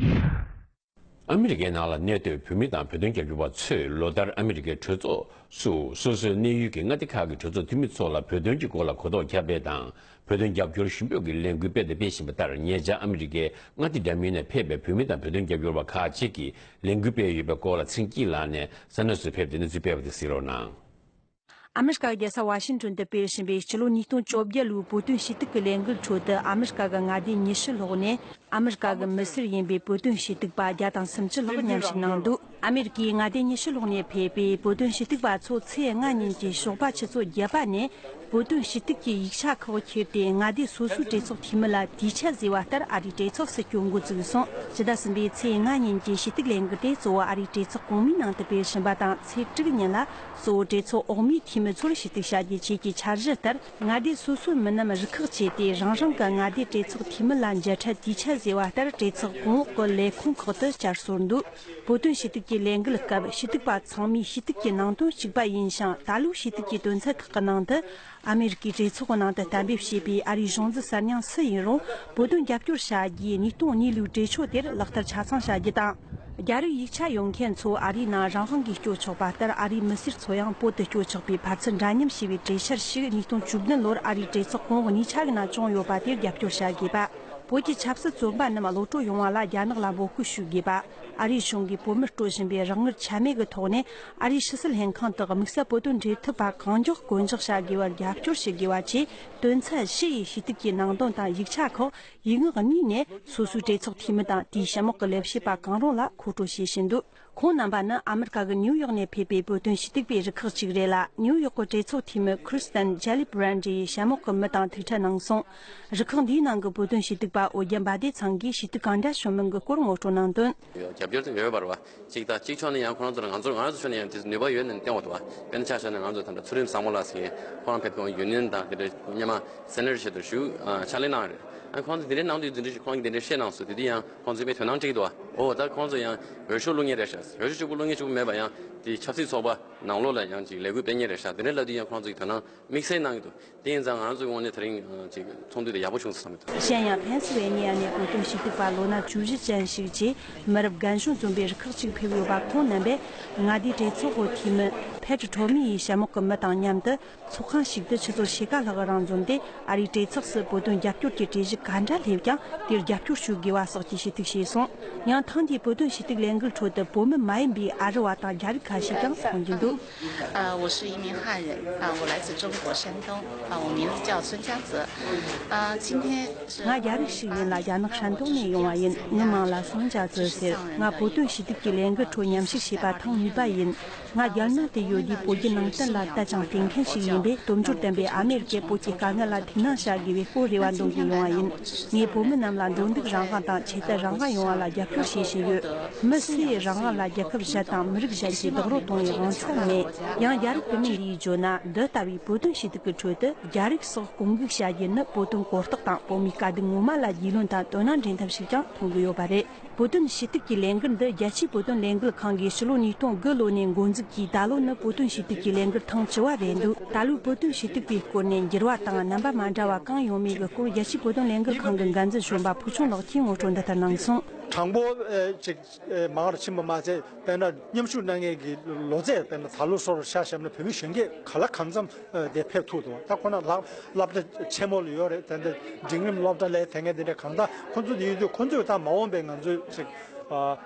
ཨ་མི་རི་ཀའི་ནང་ལ་གནས་སྡོད་བོད་མི་དང་བོད་དོན་རྒྱབ་སྐྱོར་བ་ཚོས་ལོ་ལྟར་ཨ་མི་རི་ཀའི་གྲོས་ཚོགས་སུ་སོ་སོའི་གནས་ཡུལ་གྱི་མངའ་སྡེ་ཁག་གི་གྲོས་ཚོགས་འཐུས་མི་ཚོ་ལ་བོད་དོན་གྱི་སྐོར་ལ་གོ་རྟོགས་ཁྱབ་སྤེལ་དང་། བོད་དོན་རྒྱབ་སྐྱོར་ཞུ་འབོད་ཀྱི་ལས་འགུལ་སྤེལ་དང་སྤེལ་བཞིན་པ་ལྟར། ཉེ་ཆར་ཨ་མི་རི་ཀའི་མངའ་སྡེ་འདྲ་མིན་ནས་ཕེབས་པའི་བོད་མི་དང་བོད་དོན་རྒྱབ་སྐྱོར་བ་ཁག་ཅིག་གིས་ལས་འགུལ་སྤེལ་ཡོད་པའི་སྐོར་ལ་ཚེ་སྐྱིད་ལགས་ནས་ས་གནས་སུ་ཕེབས་ཏེ་གནས་ཚུལ་སྤེལ་བ་དེ་གཟིགས་རོགས་གནང་། ཨ་མི་རི་ཀ་གི་རྒྱལ་ས་ཝ་ཤིང་ཏོན་དུ་སྤེལ་བཞིན་པའི་སྤྱི་ལོ་ཉིས་སྟོང་བཅོ་བརྒྱད་ལོའི་བོད་དོན་ཞུ་གཏུག་གི་ལས་འགུལ་ཁྲོད་དུ། ཨ་མི་རི་ཀ་གི་མངའ་སྡེ་ཉི་ཤུ་ལྷག་ནས་ཨ་མི་རི་ཀ་གི་མི་སེར་ཡིན་པའི་བོད་དོན་ཞུ་གཏུག་པ་བརྒྱ་དང་སུམ་ཅུ་ལྷག་མཉམ་ཞུགས་གནང་འདུག་ཨ་མི་རི་ཀའི་མངའ་སྡེ་ཉི་ཤུ་ལྷག་ནས་ཕེབས་པའི་བོད་དོན་ཞུ་གཏུག་པ་ཚོ་ཚེས་ལྔ་ཉིན་གྱི་ཞོགས་པ་ཆུ་ཚོད་བརྒྱད་པ་ནས་བོད་དོན་ཞུ་གཏུག་གི་ཡིག་ཆ་ཁག་ཁྱེར་ཏེ། མངའ་སྡེ་སོ་སོའི་གྲོས་ཚོགས་འཐུས་མི་ལ་དུས་ཆད་བཟོས་པ་ལྟར་ཨ་རིའི་གྲོས་ཚོགས་སུ་སྐྱོད་འགོ་བཙུགས་སོང་། ཕྱི་ཟླ་གསུམ་པའི་ཚེས་ལྔ་ཉིན་གྱི་ཞུ་གཏུག་ལས་འགུལ་དེ་གཙོ་བོ་ཨ་རིའི་གྲོས་ཚོགས་གོང་མའི་ནང་དུ་སྤེལ་བཞིན་པ་དང་། ཚེས་དྲུག་ཉིན་ལ་གཙོ་བོ་གྲོས་ཚོགས་འོག་མའི་འཐུས་མི་ཚོར་ཞུ་གཏུག་བྱ་རྒྱུའི་ཆེད་ཀྱི་འཆར་གཞི་ལྟར། མངའ་སྡེ་སོ་སོའི་མི་རྣམས་རུ་ཁག་བྱས་ཏེ། རང་རང་གི་མངའ་སྡེའི་གྲོས་ཚོགས་འཐུས་མི་ལ་མཇལ་འཕྲད་དུས་ཆད་བཟོས་པ་ལྟར། གྲོས་ཚོགས་གོང་འོག་གི་ལས་ཁུངས་ཁག་ཏུ་བསྐྱར་གསོར་འདུག་བོད་དོན་ཞུ་གཏུག་གི་ལས་འགུལ་སྐབས། ཞུ་གཏུག་པ་ཚང་མའི་ཞུ་གཏུག་གི་ནང་དོན་གཅིག་པ་ཡིན་ཞིང་། ད་ལོའི་ཞུ་གཏུག་གི་དོན་ཚན་ཁག་གི་ནང་དུ། ཨ་མེ་རི་ཀའི་གྲོས་ཚོགས་ཀྱི་ནང་དུ་གཏན་འབེབས་བྱས་པའི་ཨ་རིའི་གཞུང་འཛིན་གསར་རྙིང་སུ་ཡིན་རུང་། བོད་དོན་རྒྱབ་སྐྱོར་བྱ་རྒྱུའི་ཉིས་སྟོང་གཉིས་ལོའི་གྲོས་ཆོད་དེར་ལག་བསྟར་ཆ་ཚང་བྱ་རྒྱུ་དང་། རྒྱ་རིགས་ཡིག་ཆ་ཡོད་མཁན་ཚོ་ཨ་རིའི་ནང་རང་དབང་གིས་སྐྱོད་ཆོག་པ་ལྟར། ཨ་རིའི་མི་སེར་ཚོ་ཡང་བོད་དུ་སྐྱོད་ཆོག་པའི་ཕན་ཚུན་འདྲ་མཉམ་ཞེས་པའི་གྲོས་འཆར་ཞིག་ཉིས་སྟོང་བཅུ་བདུན་ལོར་ཨ་རིའི་གྲོས་ཚོགས་གོང་འོག་གཉིས་ཆ་གི་ནང་བྱུང་ཡོད་པ་དེར་རྒྱབ་སྐྱོར་བྱ་དགོས་པ། བོད་ཀྱི་ཆབ་སྲིད་བཙོན་པ་རྣམས་གློད་གྲོལ་ཡོང་བ་ལ་རྒྱ་ནག་ལ་འབོད་སྐུལ་ཞུ་དགོས་པ། ཨ་རིའི་གཞུང་གིས་བོད་མིར་སྤྲོད་བཞིན་པའི་རོགས་དངུལ་ཆ་མེད་ཀྱི་ཐོག་ནས་ཨ་རིའི་ཕྱི་སྲིད་ལྷན་ཁང་དུ་དམིགས་བསལ་བོད་དོན་འབྲེལ་མཐུད་པ་གང་མགྱོགས་བསྐོ་འཇོག་བྱ་དགོས་པར་རྒྱབ་སྐྱོར་ཞུ་དགོས་པ་བཅས་དོན་ཚན་བཞི་ཡི་ཞུ་གཏུག་གི་ནང་དོན་དང་ཡིག་ཆ་ཁག་ཡིག་ངག་གཉིས་ནས་སོ་སོའི་གྲོས་ཚོགས་འཐུས་མི་དང་དེའི་ཞལ་མོག་གི་ལས་བྱེད་པ་གང་རུང་ལ་མཁོ་སྤྲོད་བྱེད་བཞིན་འདུག་ཁོང་རྣམ་པ་ནི་ཨ་མི་རི་ཀ་གི་ནིའུ་ཡོག་ནས་ཕེབས་པའི་བོད་དོན་ཞུ་གཏུག་པའི་རུ་ཁག་ཅིག་རེད་ལ། ནིའུ་ཡོག་གི་གྲོས་ཚོགས་འཐུས་མི་ཁི་རི་སི་ཏན་ཇེ་ལི་བྷི་རན་ཌི་ཡི་ཞལ་མོག་གི་མི་དང་ཐུག་འཕྲད་གནང་སོང་། རུ་ཁག་འདིའི་ནང་གི་བོད་དོན་ཞུ་གཏུག་པ་ཨོ་རྒྱན་འབའ་སྡེ་ཚང་གིས་ཞུ་གཏུག་གང་འདྲ་བྱུང་མིན་གྱི་སྐོར་ངོ་སྤྲོད་གནང་དོན། རྒྱབ་སྐྱོར་དེ་ཡོད་པ་རེད་བ། གཅིག་དང་གཅིག་ཕྱོགས་ནས་ཡང་ཁོ་རང་ཚོ་ལ་ང་ཚོ་ང་རང་ཚོ་ཕྱོགས་ནས་ཡང་དེ་ནུས་པ་ཡོད་ནས་བསྟན་འོ་དུ་བ། དཔེར་ན་ཆ་བཞག་ན་ང་ཚོ་ད་ལྟ་ཚུལ་ཁྲིམས་བཟང་པོ་ལགས་ཟེར་མཁན་ཁོ་རང་ཕེབས་ཁོང་ཡུན་ནན་དང་དེ་འདྲ་སྔོན་མ་སེ་ནེ་ཊར་ཆེད་དུ་ཞུ་ཕྱག་ལས་གནང་རེད། ཨ་ཁོང་ཚོ་དེ་འདྲའི་གནང་དུས་དེ་འདྲ་ཞིག་ཁོང་གིས་དེ་འདྲ་བཤད་གནང་སོང་། དེ་དུས་ཡང་ཁོང་ཚོས་དཔེ་དོ་སྣང་སྤྲད་ཀྱི་འདུག་བ། འོ་ད་ཁོང་ཚོ་ཡང་འོས་ཤོག་བླུག་མཁན་རེད་ཤག་འོས་ཤོག་གཅིག་པུ་བླུག་མཁན་གཅིག་པུ་མེད་པ་ཡང་དེ་ཆབ་སྲིད་ཚོགས་པ་ནང་ལོགས་ལ་ཡང་ཅིག་ལས་འགུལ་སྤེལ་མཁན་རེད་ཤག་དེ་འདྲ་ལབ་དུས་ཡང་ཁོང་ཚོ་གིས་དོ་སྣང་དམིགས་བསལ་གནང་གི་འདུག་དེ་ཡིན་ཙང་ང་རང་ཚོའི་ངོས་ནས་དེ་རིང་ཅིག་ཚོགས་འདུ་དེ་ཡག་པོ་བྱུང་སོང་བསམ་གྱི་འདུག་གཞན་ཡང་ཕེན་སི་ཝེ་ནི་ཡ་ནས་བོད་དོན་ཞུ་གཏུག་པ་ལོ་ན་བཅུ་བཞི་ཅན་ཞིག་བཅས་མི་རབས་རྒན་གཞོན་འཛོམས་པའི་རུ་ཁག་ཅིག་ཕེབས་ཡོད་པ། ཁོང་རྣམ་པས་མངའ་སྡེའི་གྲོས་ཚོགས་འོག་འཐུས་མི་ཕེ་ཏྲི་ཁྲོ་མི་ཡི་ཞལ་མོག་གི་མི་དང་མཉམ་དུ་ཚོགས་ཁང་ཞིག་ཏུ་ཆུ་ཚོད་ཕྱེད་ཀ་ལྷག་རིང་འཛོམས་ཏེ། ཨ་རིའི་གྲོས་ཚོགས་སུ་བོད་དོན་རྒྱབ་སྐྱོར་གྱི་གྲོས་གཞི་ག་འདྲ་སླེབས་ཀྱང་དེར་རྒྱབ་སྐྱོར་ཞུ་དགོས་པ་སོགས་ཀྱི་ཞུ་གཏུག་བྱས་སོང་། ཡང་ཐེངས་འདིའི་བོད་དོན་ཞུ་གཏུག་ལས་འགུལ་ཁྲོད་དུ་བོད་མི་མ་ཡིན་པའི་ཨ་རི་བ་དང་རྒྱ་རིགས་ཁ་ཤས་ཀྱང་མཐོང་རྒྱུ་འདུག 呃，我是一名汉人啊，我来自中国山东啊，我名字叫孙佳泽啊，今天是 ང་རྒྱ་རིགས་ཤིག་ཡིན་ལ་རྒྱ་ནག་ཧྲན་ཏུང་ནས་ཡོང་བ་ཡིན། མི་མང་ལ་སང་ཅཱ་ཙི་ཟེར། ང་བོད་དོན་ཞུ་གཏུག་གི་ལས་འགུལ་ཁྲོད་མཉམ་ཞུགས་བྱས་པ་ཐེངས་གཉིས་པ་ཡིན། ང་རྒྱལ་ནང་དུ་ཡོད་དུས་བོད་ཀྱི་ནང་བསྟན་ལ་དད་ཅིང་བརྟེན་མཁན་ཞིག་ཡིན་པས། སྟོབས་འབྱོར་ལྡན་པའི་ཨ་མེ་རི་ཀས་བོད་ཀྱི་དཀའ་ངལ་ལ་ཐུགས་སྣང་བྱ་དགོས་པའི་སྐོར་རེ་བ་འདོན་གྱི་ཡོང་བ་ཡིན། ངས་བོད་མི་རྣམས་ལ་འགྲོ་འདུག་རང་དབང་དང་ཆོས་དད་རང་དབང་ཡོང་བ་ལ་རྒྱབ་སྐྱོར་བྱེད་བཞིན་ཡོད། མི་སུ་ཡིས་རང་དབང་ལ་རྒྱལ་ཁབ་གཞན་དང་མི་རིགས་གཞན་གྱིས་རྡོག་རོལ་གཏོང་བའི་དབང་ཆ་མེད། ཡང་རྒྱ་རིགས་བུད་མེད་འདིས་བརྗོད་ན། འདི་ལྟ་བུའི་བོད་དོན་ཞུ་གཏུག་གི་ཁྲོད་དུ་རྒྱ་རིགས་སོགས་དཔུང་འགུག་བྱ་རྒྱུ་ནི་བོད་དོན་གོ་རྟོགས་དང་བོད་མིའི་དཀའ་སྡུག་ངོ་མ་ལ་རྒྱུས་ལོན་དང་དོ་སྣང་འདྲེན་ཐབས་ཤིག་ཀྱང་མཐོང་གི་ཡོད་པ་རེད། བོད་དོན་ཞུ་གཏུག་གི་ལས་འགུལ་འདི་རྒྱལ་སྤྱིའི་བོད་དོན་ལས་འགུལ་ཁང་གིས་ཕྱི་ལོ་ཉིས་སྟོང་དགུ་ལོ་ནས་འགོ་འཛུགས་ཀྱིས། ད་ལོ་ནི་བོད་དོན་ཞུ་གཏུག་གི་ལས་འགུལ་ཐེངས་བཅུ་བ་རེད་འདུག་ད་ལོའི་བོད་དོན་ཞུ་གཏུག་པའི་སྐོར་ནས་འགྱུར་བ་དང་རྣམ་པ་མ་འདྲ་བ་གང་ཡོང་མིན་གྱི་སྐོར་རྒྱལ་སྤྱིའི་བོད་དོན་ལས་འགུལ་ཁང་གི་འགན་འཛིན་གཞོན་པ་ཕུག་ཆུང་ལགས་ཀྱིས་ངོ་སྤྲོད་འདི་ལྟར་གནང་སོང་། གྲངས་འབོར་ཨེ་ཅིག་ཨེ་མང་རུ་ཕྱིན་པ་མ་ཟད། དཔེར་ན་མཉམ་ཞུགས་གནང་མཁན་གྱི་ལོ་ཚད་དཔེར་ན་ད་ལོ་སོར་ཆ་བཞག་ན་བོད་མི་གཞོན་སྐྱེས་ག་ལ་གང་འཚམ་ཨེ་དེ་ཕེབས་ཐུབ་འདུག་ད་ཁོ་ན་ལག་སློབ་གྲྭ་ཆེན་མོ་ལ་ཡོད་རེད། དེ་འདྲ་འབྲིང་རིམ་སློབ་གྲྭ་ལ་དེ་སྔ་དེ་འདྲ་གང་ལྟར་ཁོ་ཚོ་དེ་ཡོད་དུས་ཁོ་ཚོས་ད་མ་འོངས་པའི་ང་ཚོའི་ཅིག་ཨ་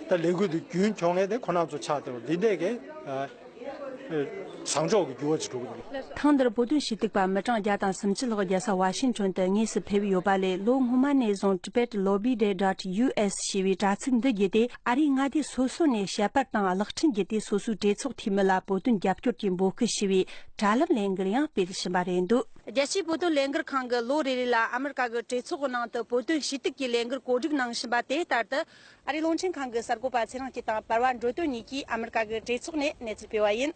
ད་ལས་འགུལ་དེ་རྒྱུན་འཁྱོངས་མཁན་དེ་ཁོ་རང་ཚོ་ཆགས་བསྡད་པ་འདི་འདྲས་ཀྱི་ཨ། བཟང་ཕྱོགས་ཀྱི་འགྱུར་བ་ཅིག་འགྲོ་གི་འདུག་ཐེངས་འདིར་བོད་དོན་ཞུ་གཏུག་པ་མི་གྲངས་བརྒྱ་དང་སུམ་ཅུ་ལྷག་རྒྱལ་ས་ཝ་ཤིང་ཊོན་དུ་དངོས་སུ་ཕེབས་ཡོད་པ་ལས། ལོ་སྔོན་མ་ནས་བཟུང་Tibet Lobby Day dot U S ཞེས་པའི་དྲ་ཚིགས་འདི་བརྒྱུད་དེ། ཨ་རིའི་མངའ་སྡེ་སོ་སོ་ནས་ཞལ་པར་དང་གློག་འཕྲིན་བརྒྱུད་དེ་སོ་སོའི་གྲོས་ཚོགས་འཐུས་མི་ལ་བོད་དོན་རྒྱབ་སྐྱོར་གྱི་འབོད་སྐུལ་ཞུ་བའི་དྲ་ལམ་ལས་འགུལ་ཡང་སྤེལ་བཞིན་པ་རེད་འདུག་རྒྱལ་སྤྱིའི་བོད་དོན་ལས་འགུལ་ཁང་གིས་ལོ་རེ་རེ་ལ་ཨ་མི་རི་ཀ་གི་གྲོས་ཚོགས་ཀྱི་ནང་དུ་བོད་དོན་ཞུ་གཏུག་གི་ལས་འགུལ་གོ་སྒྲིག་གནང་བཞིན་པ་དེ་ལྟར་དུ། ཨ་རིའི་རླུང་འཕྲིན་ཁང་གི་གསར་འགོད་པ་ཚེ་རིང་སྐྱིད་དང་པར་བ་འགྲོ་དོན་གཉིས་ཀྱིས་ཨ་མི་རི་ཀ་གི་གྲོས་ཚོགས་ནས་གནས་ཚུལ་སྤེལ་བ་ཡིན།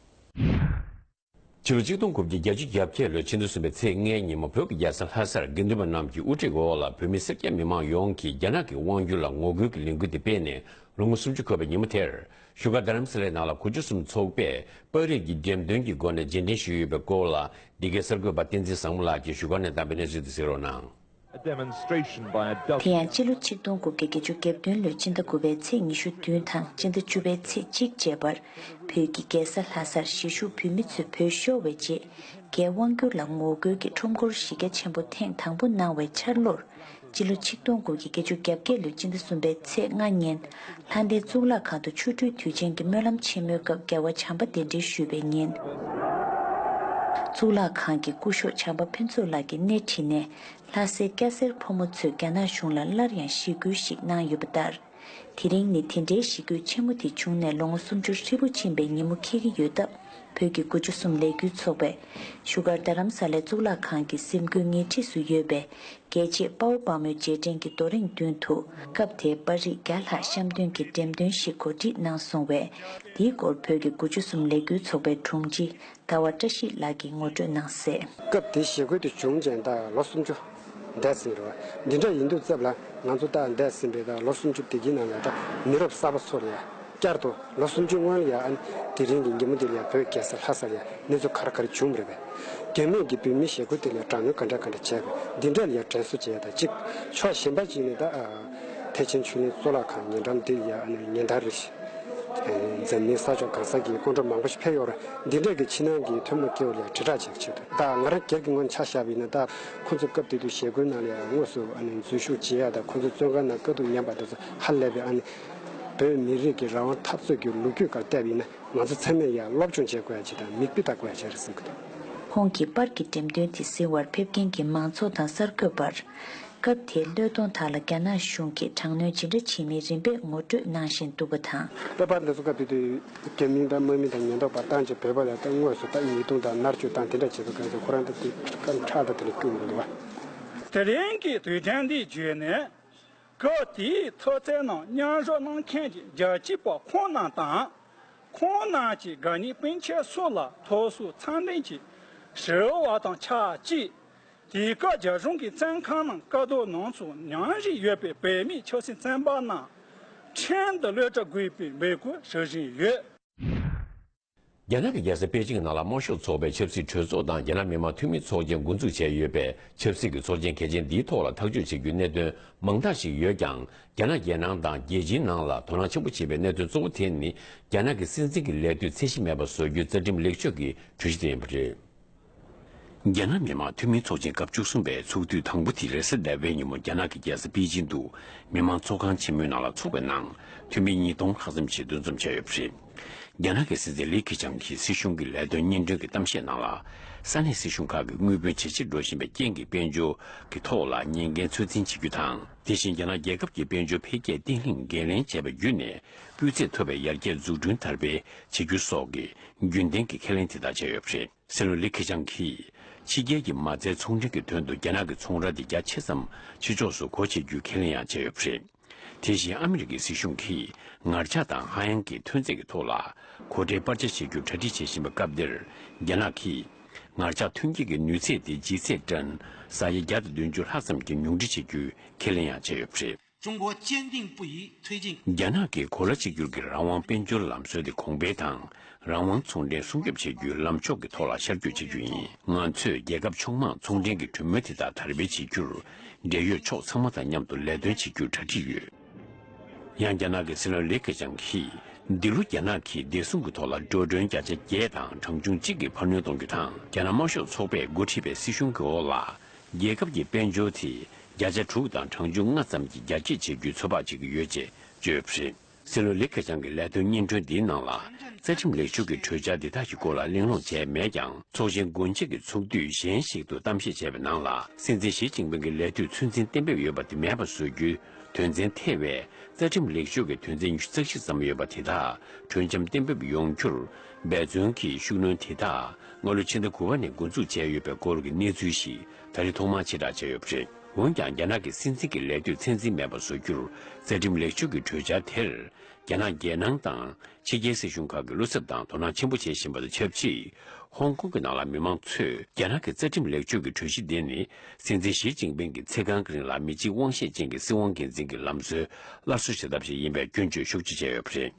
ཕྱི་ལོ་ཆིག་སྟོང་དགུ་བརྒྱ་བརྒྱད་ཅུ་གྱ་བརྒྱད་ལོའི་ཕྱི་ཟླ་གསུམ་པའི་ཚེས་ལྔའི་ཉིན་མོ། བོད་ཀྱི་རྒྱལ་ས་ལྷ་སར་དགེ་འདུན་པ་རྣམས་ཀྱི་དབུ་ཁྲིད་འོག་ལ་བོད་མི་སེར་སྐྱ་མི་མང་ཡོངས་ཀྱིས་རྒྱ་ནག་གི་དབང་སྒྱུར་ལ་ངོ་རྒོལ་གྱི་ལས་འགུལ་དེ་སྤེལ་ནས་ལོ་ངོ་སུམ་ཅུ་འཁོར་བའི་ཉིན་མོ་དེར། བཞུགས་སྒར་རྡ་རམ་ས་ལའི་ནང་ལ་གོ་སྒྲིག་ཚོགས་པས་པར་རིས་ཀྱི་འགྲེམས་སྟོན་གྱི་སྒོ་ནས་རྗེས་དྲན་ཞུས་ཡོད་པའི་སྐོར་ལ། འདི་གའི་གསར་འགོད་པ་བསྟན་འཛིན་བཟང་མོ་ལགས་ཀྱིས་བཞུགས་སྒར་ནས་བདམས་པའི་གནས་ཚུལ་དེ་གསན་རོགས་གནང་། A demonstration by a dozen དེ་ཡང་སྤྱི་ལོ་ཆིག་སྟོང་དགུ་བརྒྱ་བརྒྱད་ཅུ་གྱ་བདུན་ལོའི་སྤྱི་ཟླ་དགུ་པའི་ཚེས་ཉི་ཤུ་བདུན་དང་སྤྱི་ཟླ་བཅུ་པའི་ཚེས་གཅིག་བཅས་པར། བོད་ཀྱི་རྒྱལ་ས་ལྷ་སར་གཞིས་བཞུགས་བོད་མི་ཚོས་བོད་ཤོར་བའི་རྗེས། རྒྱའི་དབང་སྒྱུར་ལ་ངོ་རྒོལ་གྱི་ཁྲོམ་སྐོར་གཞི་རྒྱ་ཆེན་པོ་ཐེངས་དང་པོ་གནང་བའི་འཆར་ལོར། སྤྱི་ལོ་ཆིག་སྟོང་དགུ་བརྒྱ་བརྒྱད་ཅུ་གྱ་བརྒྱད་ལོའི་སྤྱི་ཟླ་གསུམ་པའི་ཚེས་ལྔ་ཉིན། ལྷ་ལྡན་གཙུག་ལག་ཁང་དུ་ཆོ་འཕྲུལ་དུས་ཆེན་གྱི་སྨོན་ལམ་ཆེན་མོའི་སྐབས་རྒྱལ་བ་བྱམས་པ་གདན་འདྲེན་ཞུས་པའི་ཉིན། གཙུག་ལག་ཁང་གི་སྐུ་ཞབས་བྱམས་པ་ཕུན་ཚོགས་ལགས་ཀྱིས་སྣེ་ཁྲིད་ནས། ལྷ་སའི་སྐྱ་སེར་ཕོ་མོ་ཚོས་རྒྱ་ནག་གཞུང་ལ་སླར་ཡང་ཞི་རྒོལ་ཞིག་གནང་ཡོད་པ་ལྟར། དེ་རིང་ནི་དེ་འདྲའི་ཞི་རྒོལ་ཆེན་མོ་དེ་བྱུང་ནས་ལོ་ངོ་སུམ་ཅུ་ཧྲིལ་པོ་ཕྱིན་པའི་ཉིན་མོ་འཁེལ་གྱི་ཡོད་སྟབས། བོད་ཀྱི་དགུ་བཅུ་གསུམ་ལས་འགུལ་ཚོགས་པས། བཞུགས་སྒར་རྡ་རམ་ས་ལའི་གཙུག་ལག་ཁང་གི་གཟིམ་སྒོའི་ཉེ་འཁྲིས་སུ་ཡོད་པའི། རྒྱལ་གཅེས་དཔའ་བོ་དཔའ་མོའི་རྗེས་དྲན་གྱི་རྡོ་རིང་མདུན་དུ། སྐབས་དེའི་པར་རིས་བརྒྱ་ལྷག་བཤམས་སྟོན་གྱི་འགྲེམས་སྟོན་ཞིག་གོ་སྒྲིག་གནང་སོང་བས། དེའི་སྐོར་བོད་ཀྱི་དགུ་བཅུ་གསུམ་ལས་འགུལ་ཚོགས་པའི་དྲུང་ཆེ་ཟླ་བ་བཀྲ་ཤིས་ལགས་ཀྱིས་ངོ་སྤྲོད་གནང་གསལ། སྐབས་དེའི་ཞི་རྒོལ་དེ་བྱུང་རྗེས་ད་ལོ་སུམ་ཅུ་འདས་ཟིན་རེད་བ། འདི་འདྲ་ཡིན་དུས་ཙམ་ལ་ང་ཚོ་ད་འདས་ཟིན་པའི་ད་ལོ་སུམ་ཅུ་དེ་གི་ནང་ལ་ད་མི་རབས་གསར་པ་ཚོ་ལ་ཡ་བསྐྱར་དུ་ལོ་སུམ་ཅུ་སྔོན་ལ་ཡ་ཨ་ནི་དེ་རིང་གི་ཉིན་མོ་འདི་ལ་ཡ་བོད་རྒྱལ་ས་ལྷ་ས་ལ་ཡ་གནས་ཚུལ་ག་རེ་ག་རེ་བྱུང་རེད་པས། རྒྱ་མིས་ཀྱི་བོད་མིའི་ཞི་རྒོལ་དེ་ལ་དྲག་གནོན་ག་འདྲ་ག་འདྲ་བྱས་པས། འདི་འདྲ་ལ་ཡ་དྲན་གསོ་བྱེད་ཡ་ད་གཅིག་ཕྱོགས་གཞན་པ་གཅིག་ནས་ད་ཨ་ཐེག་ཆེན་ཆོས་གླིང་གཙུག་ལག་ཁང་ཉེ་འགྲམ་འདི་ལ་ཡ་ཨ་ནི་ཉིན་ལྟར་རེ་བཞིན་འཛམ་གླིང་ས་ཕྱོགས་གང་ས་གི་སྐུ་མགྲོན་མང་པོ་ཞིག་ཕེབས་ཡོད་རེད། འདི་འདྲ་གི་ཕྱི་ནང་གི་ཐུན་མོང་སྐྱེ་བོ་ལ་ཡ་དྲིལ་བསྒྲགས་བྱེད་ཆེད་དུ་ད་ང་རང་སྒེར་གྱི་ངོས་ནས་ཆ་བཞག་པ་ཡིན་ན། ད་ཁོང་ཚོ་སྐབས་དེ་དུས་ཞི་རྒོལ་ནང་ལ་ཡ་དངོས་སུ་ཨ་ནི་འཛུལ་ཞུགས་བྱེད་ཡ་དང་ཁོང་ཚོ་བཙོན་ཁང་ནང་དཀའ་སྡུག་མྱངས་པ་དེ་ཚོ་ཧ་ལས་པའི་ཨ་ནི་བོད་མི་རིགས་ཀྱི་རང་དབང་འཐབ་རྩོད་ཀྱི་ལོ་རྒྱུས་སྒང་བལྟས་པ་ཡིན་ན། ང་ཚོ་ཚང་མས་ཡང་སློབ་སྦྱོང་བྱེད་དགོས་ཡ་ཅིག་དང་མིག་དཔེ་ལྟ་དགོས་ཡ་ཅིག་རེད་བསམ་གྱི་འདུག་ཁོང་གི་པར་གྱི་འགྲེམས་སྟོན་དེ་གཟིགས་པར་ཕེབས་མཁན་གྱི་མང་ཚོགས་དང་གསར་འགོད་པར། སྐབས་དེའི་བློས་གཏོང་དག་ལ་རྒྱ་ནག་གཞུང་གིས་དྲག་གནོན་ཇི་འདྲ་བྱེད་མིན་རིམ་པས་ངོ་སྤྲོད་གནང་བཞིན་འདུག་པ་དང་། ད་པར་འདི་ཚོ་སྐབས་དེ་དུས་རྒྱ་མིའི་དང་དམག་མི་དང་ཉེན་རྟོག་པ་བཏང་རྗེས་བོད་པ་ལ་ད་དངོས་སུ་ད་ཉེས་རྡུང་དང་མནར་གཅོད་དང་དེ་འདྲ་བྱེད་པའི་སྐབས་སུ་ཁོ་རང་ད་དེ་སྐད་ཁྲག་དང་དེ་འདྲ་བསྐྱུར་འདུག་པ། དེ་རིང་གི་དུས་དྲན་འདི་བརྒྱུད་ནས། སྐབས་དེའི་མཐོ་ཚད་ནང་མཉམ་ཞུགས་གནང་མཁན་གྱི་རྒྱལ་གཅེས་པ་ཁོང་རྣམས་དང་། ཁོང་རྣམས་ཀྱི་དགའ་ཉེ་སྤུན་མཆེད་སོགས་ལ་ཐུགས་གསོ་འཚམས་འདྲི་གྱིས་ཞུ་བ་དང་ཆབས་ཅིག་དེ་སྐབས་རྒྱ་གཞུང་གི་བཙོན་ཁང་ནང་དཀའ་སྡུག་མྱོང་ཚུལ་ཉམས་བཞེས་ཡོད་པའི་བོད་མི་ཆབ་སྲིད་བཙོན་པ་རྣམས་ཁྲིམས་དང་བློ་གྲོས་དགོས་པའི་འབོད་སྐུལ་ཞུ་བཞིན་ཡོད། རྒྱ་ནག་གི་རྒྱལ་ས་པེ་ཅིང་ནང་ལ་དམར་ཤོག་ཚོགས་པའི་ཆབ་སྲིད་གྲོས་ཚོགས་དང་རྒྱ་ནག་མི་དམངས་འཐུས་མི་ཚོགས་ཆེན་འགོ་འཛུགས་བྱས་ཡོད་པས། ཆབ་སྲིད་ཀྱི་ཚོགས་ཆེན་གལ་ཆེན་འདིའི་ཐོག་ལ་ཐག་གཅོད་བྱེད་རྒྱུའི་གནད་དོན་མང་དག་ཞིག་ཡོད་ཀྱང་། རྒྱ་ནག་རྒྱལ་ནང་དང་རྒྱལ་སྤྱིའི་ནང་ལ་དོ་སྣང་ཆེན་པོ་བྱེད་པའི་གནད་དོན་གཙོ་བོ་དེ་ནི། རྒྱ་ནག་གི་སྲིད་འཛིན་གྱི་ལས་དུས་ཚད་གཞི་མེད་པ་བཟོ་རྒྱུའི་རྩ་ཁྲིམས་ལེགས་བཅོས་ཀྱི་གྲོས་གཞི་དེ་ཡིན་པ་རེད། རྒྱ་ནག་མི་དམངས་འཐུས་མིའི་ཚོགས་ཆེན་སྐབས་བཅུ་གསུམ་པའི་ཚོགས་དུས་དང་པོ་དེ་རེས་གཟའ་ཟླ་བའི་ཉིན་མོ་རྒྱ་ནག་གི་རྒྱལ་ས་པེ་ཅིང་དུ་མི་དམངས་ཚོགས་ཁང་ཆེན་མོའི་ནང་ལ་འཚོགས་པའི་ནང་། འཐུས་མི་ཉིས་སྟོང་ལྷག་ཙམ་ཞིག་འདུ་འཛོམས་བྱས་ཡོད་པ་རེད། རྒྱ་ནག་གི་སྲིད་འཛིན་ལི་ཁེ་ཆང་གིས་སྲིད་གཞུང་གི་ལས་དོན་སྙན་སྒྲོན་གྱི་གཏམ་བཤད་ནང་ལ། ས་གནས་སྲིད་གཞུང་ཁག་གི་དངུལ་བུན་ཇེ་ཆེར་འགྲོ་བཞིན་པའི་རྐྱེན་གྱིས་དཔལ་འབྱོར་གྱི་ཐོག་ལ་ཉེན་འགན་ཚོད་འཛིན་བྱེད་རྒྱུ་དང་། དེ་བཞིན་རྒྱ་ནག་རྒྱལ་ཁབ་ཀྱི་དཔལ་འབྱོར་འཕེལ་རྒྱས་བརྟན་ལྷིང་འགན་ལེན་བྱས་པ་བརྒྱུད་ནས། སྤུས་ཚད་མཐོ་བའི་ཡར་རྒྱས་འཛུགས་སྐྲུན་དར་སྤེལ་བྱེད་རྒྱུ་སོགས་ཀྱི་རྒྱུན་ལྡན་གྱི་ཁས་ལེན་དེ་དག་བྱས་ཡོད་པ་རེད། སྲིད་བློན་ལི་ཁེ་ཆང་གིས། ཕྱི་རྒྱལ་གྱི་མ་རྩའི་ཚོང་འབྲེལ་གྱི་དོན་དུ་རྒྱ་ནག་གི་ཚོང་ར་དེ་རྒྱ་ཆེ་ཙམ་ཕྱི་ཕྱོགས་སུ་སྒོ་ཕྱེ་རྒྱུའི་ཁས་ལེན་ཡང་བྱས་ཡོད་པ་རེད། དེ་བཞིན་ཨ་མི་རི་ཀའི་སྲིད་གཞུང་གིས་ངར་ལྕགས་དང་ཧ་ཡང་གི་ཐོན་རྫས་ཀྱི་ཐོག་ལ་སྒོ་ཁྲལ་སྤར་ཆ་བྱེད་རྒྱུར་གྲ་སྒྲིག་བྱེད་བཞིན་པའི་སྐབས་འདིར། རྒྱ་ནག་གིས་ངར་ལྕགས་ཐོན་སྐྱེད་ཀྱི་ནུས་ཚད་དེ་ལྗིད་ཚད་ཊོན་ས་ཡ་བརྒྱ་དང་བདུན་ཅུ་ལྷག་ཙམ་གྱི་ཉུང་འཕྲི་བྱེད་རྒྱུའི་ཁས་ལེན་ཡང་བྱས་ཡོད་པ་རེད། 中国坚定不移推进 རྒྱ་ནག་གིས་གོ་ལ་གཅིག་གྱུར་གྱི་རང་དབང་དཔལ་འབྱོར་ལམ་སྲོལ་དེ་གོང་འཕེལ་དང་། རང་དབང་ཚོང་འབྲེལ་སྲུང་སྐྱོབ་བྱེད་རྒྱུའི་ལམ་ཕྱོགས་ཀྱི་ཐོག་ལ་ཤར་བསྐྱོད་བྱེད་རྒྱུ་ཡིན། ང་ཚོས་རྒྱལ་ཁབ་ཕྱོགས་མང་ཚོང་འབྲེལ་གྱི་གྲོས་མོལ་དེ་དག་དར་སྤེལ་བྱེད་རྒྱུར། འབྲེལ་ཡོད་ཕྱོགས་ཚང་མ་དང་མཉམ་དུ་ལས་དོན་བྱེད་རྒྱུར་གྲ་སྒྲིག་ཡོད། ཡང་རྒྱ་ནག་གི་སྲིད་བློན་ལི་ཁེ་ཆང་གིས། འདི་ལོ་རྒྱ་ནག་གིས་བདེ་སྲུང་གི་ཐོག་ལ་འགྲོ་གྲོན་བརྒྱ་ཆ་བརྒྱད་དང་གྲངས་ཆུང་གཅིག་གི་འཕར་སྣོན་གཏོང་རྒྱུ་དང་། རྒྱ་ནག་དམར་ཤོག་ཚོགས་པས་འགོ་ཁྲིད་པའི་སྲིད་གཞུང་གི་འོག་ལ། རྒྱལ་ཁབ་ཀྱི་དཔལ་འབྱོར་དེ་བརྒྱ་ཆ་དྲུག་དང་གྲངས་ཆུང་ལྔ་ཙམ་གྱིས་རྒྱ་སྐྱེད་བྱེད་རྒྱུའི་ཚོད་དཔག་བྱེད་ཀྱི་ཡོད་ཅེས་བརྗོད་པ་རེད། སྲིད་བློན་ལི་ཁེ་ཆང་གི་ལས་དོན་སྙན་སྒྲོན་འདིའི་ནང་ལ། རྩ་ཁྲིམས་ལེགས་བཅོས་ཀྱི་གྲོས་འཆར་འདི་དག་གི་སྐོར་ལ་གླེང་སློང་བྱས་མེད་ཀྱང་། ཚོགས་ཆེན་སྒོ་འབྱེད་ཀྱི་ཚོགས་དུས་གཞན་ཞིག་ཏུ་གཏམ་བཤད་བྱས་པའི་ནང་ལ། སྲིད་འཛིན་ཞི་ཅིན་ཕིང་གི་ལས་དུས་ཚོད་འཛིན་གཏན་འབེབས་ཡོད་པ་དེ་མེད་པ་བཟོ་རྒྱུའི་དོན་ཚན་ཐེ་བའི་རྩ་ཁྲིམས་ལེགས་བཅོས་ཀྱི་དོན་ཚན་ཉི་ཤུ་རྩ་བཞི་ཙམ་ཡོད་པ་དེ་དག་གྲོས་འཆམ་གཏན་འབེབས་ཡོང་རྒྱུར་འབད་བརྩོན་གྱི་ཤུགས་སྣོན་དེ་དག་སྔ་ལོ་ཕྱི་ཟླ་དགུ་པ་ནས་འགོ་འཛུགས་བྱས་ཡོད་པའི་སྐོར་གྱི་གནས་ཚུལ་ཞིག་ད་རེས་ཐོག་མར་ཕྱིར་བསྒྲགས་བྱས་ཡོད་པ་རེད། འོན་ཀྱང་། རྒྱ་ནག་གི་སྲིད་འཛིན་གྱི་ལས་དུས་ཚད་འཛིན་མེད་པ་བཟོ་རྒྱུར། རྩ་ཁྲིམས་ལེགས་བཅོས་ཀྱི་གྲོས་འཆར་དེར། རྒྱ་ནག་རྒྱལ་ནང་དང་། ཕྱི་རྒྱལ་སྲིད་གཞུང་ཁག་གི་བློ་འཚབ་དང་དོ་སྣང་ཆེན་པོ་བྱེད་བཞིན་པ་དང་ཆབས་ཅིག་ཧོང་ཀོང་གི་ནང་ལ་མི་མང་ཚོས། རྒྱ་ནག་གི་རྩ་ཁྲིམས་ལེགས་བཅོས་ཀྱི་གྲོས་གཞི་འདི་ནི། སྲིད་འཛིན་ཞི་ཅིན་ཕིང་གི་ཚེ་གང་གི་རིང་ལ་མི་གཅིག་དབང་ཤེད་ཅན་གྱི་སྲིད་དབང་སྒེར་འཛིན་གྱི་ལམ་སྲོལ་སླར་གསོ་བྱེད་ཐབས་ཤིག་ཡིན་པའི་སྐྱོན་བརྗོད་ཤུགས་ཆེ་བྱས་ཡོད་པ་རེད།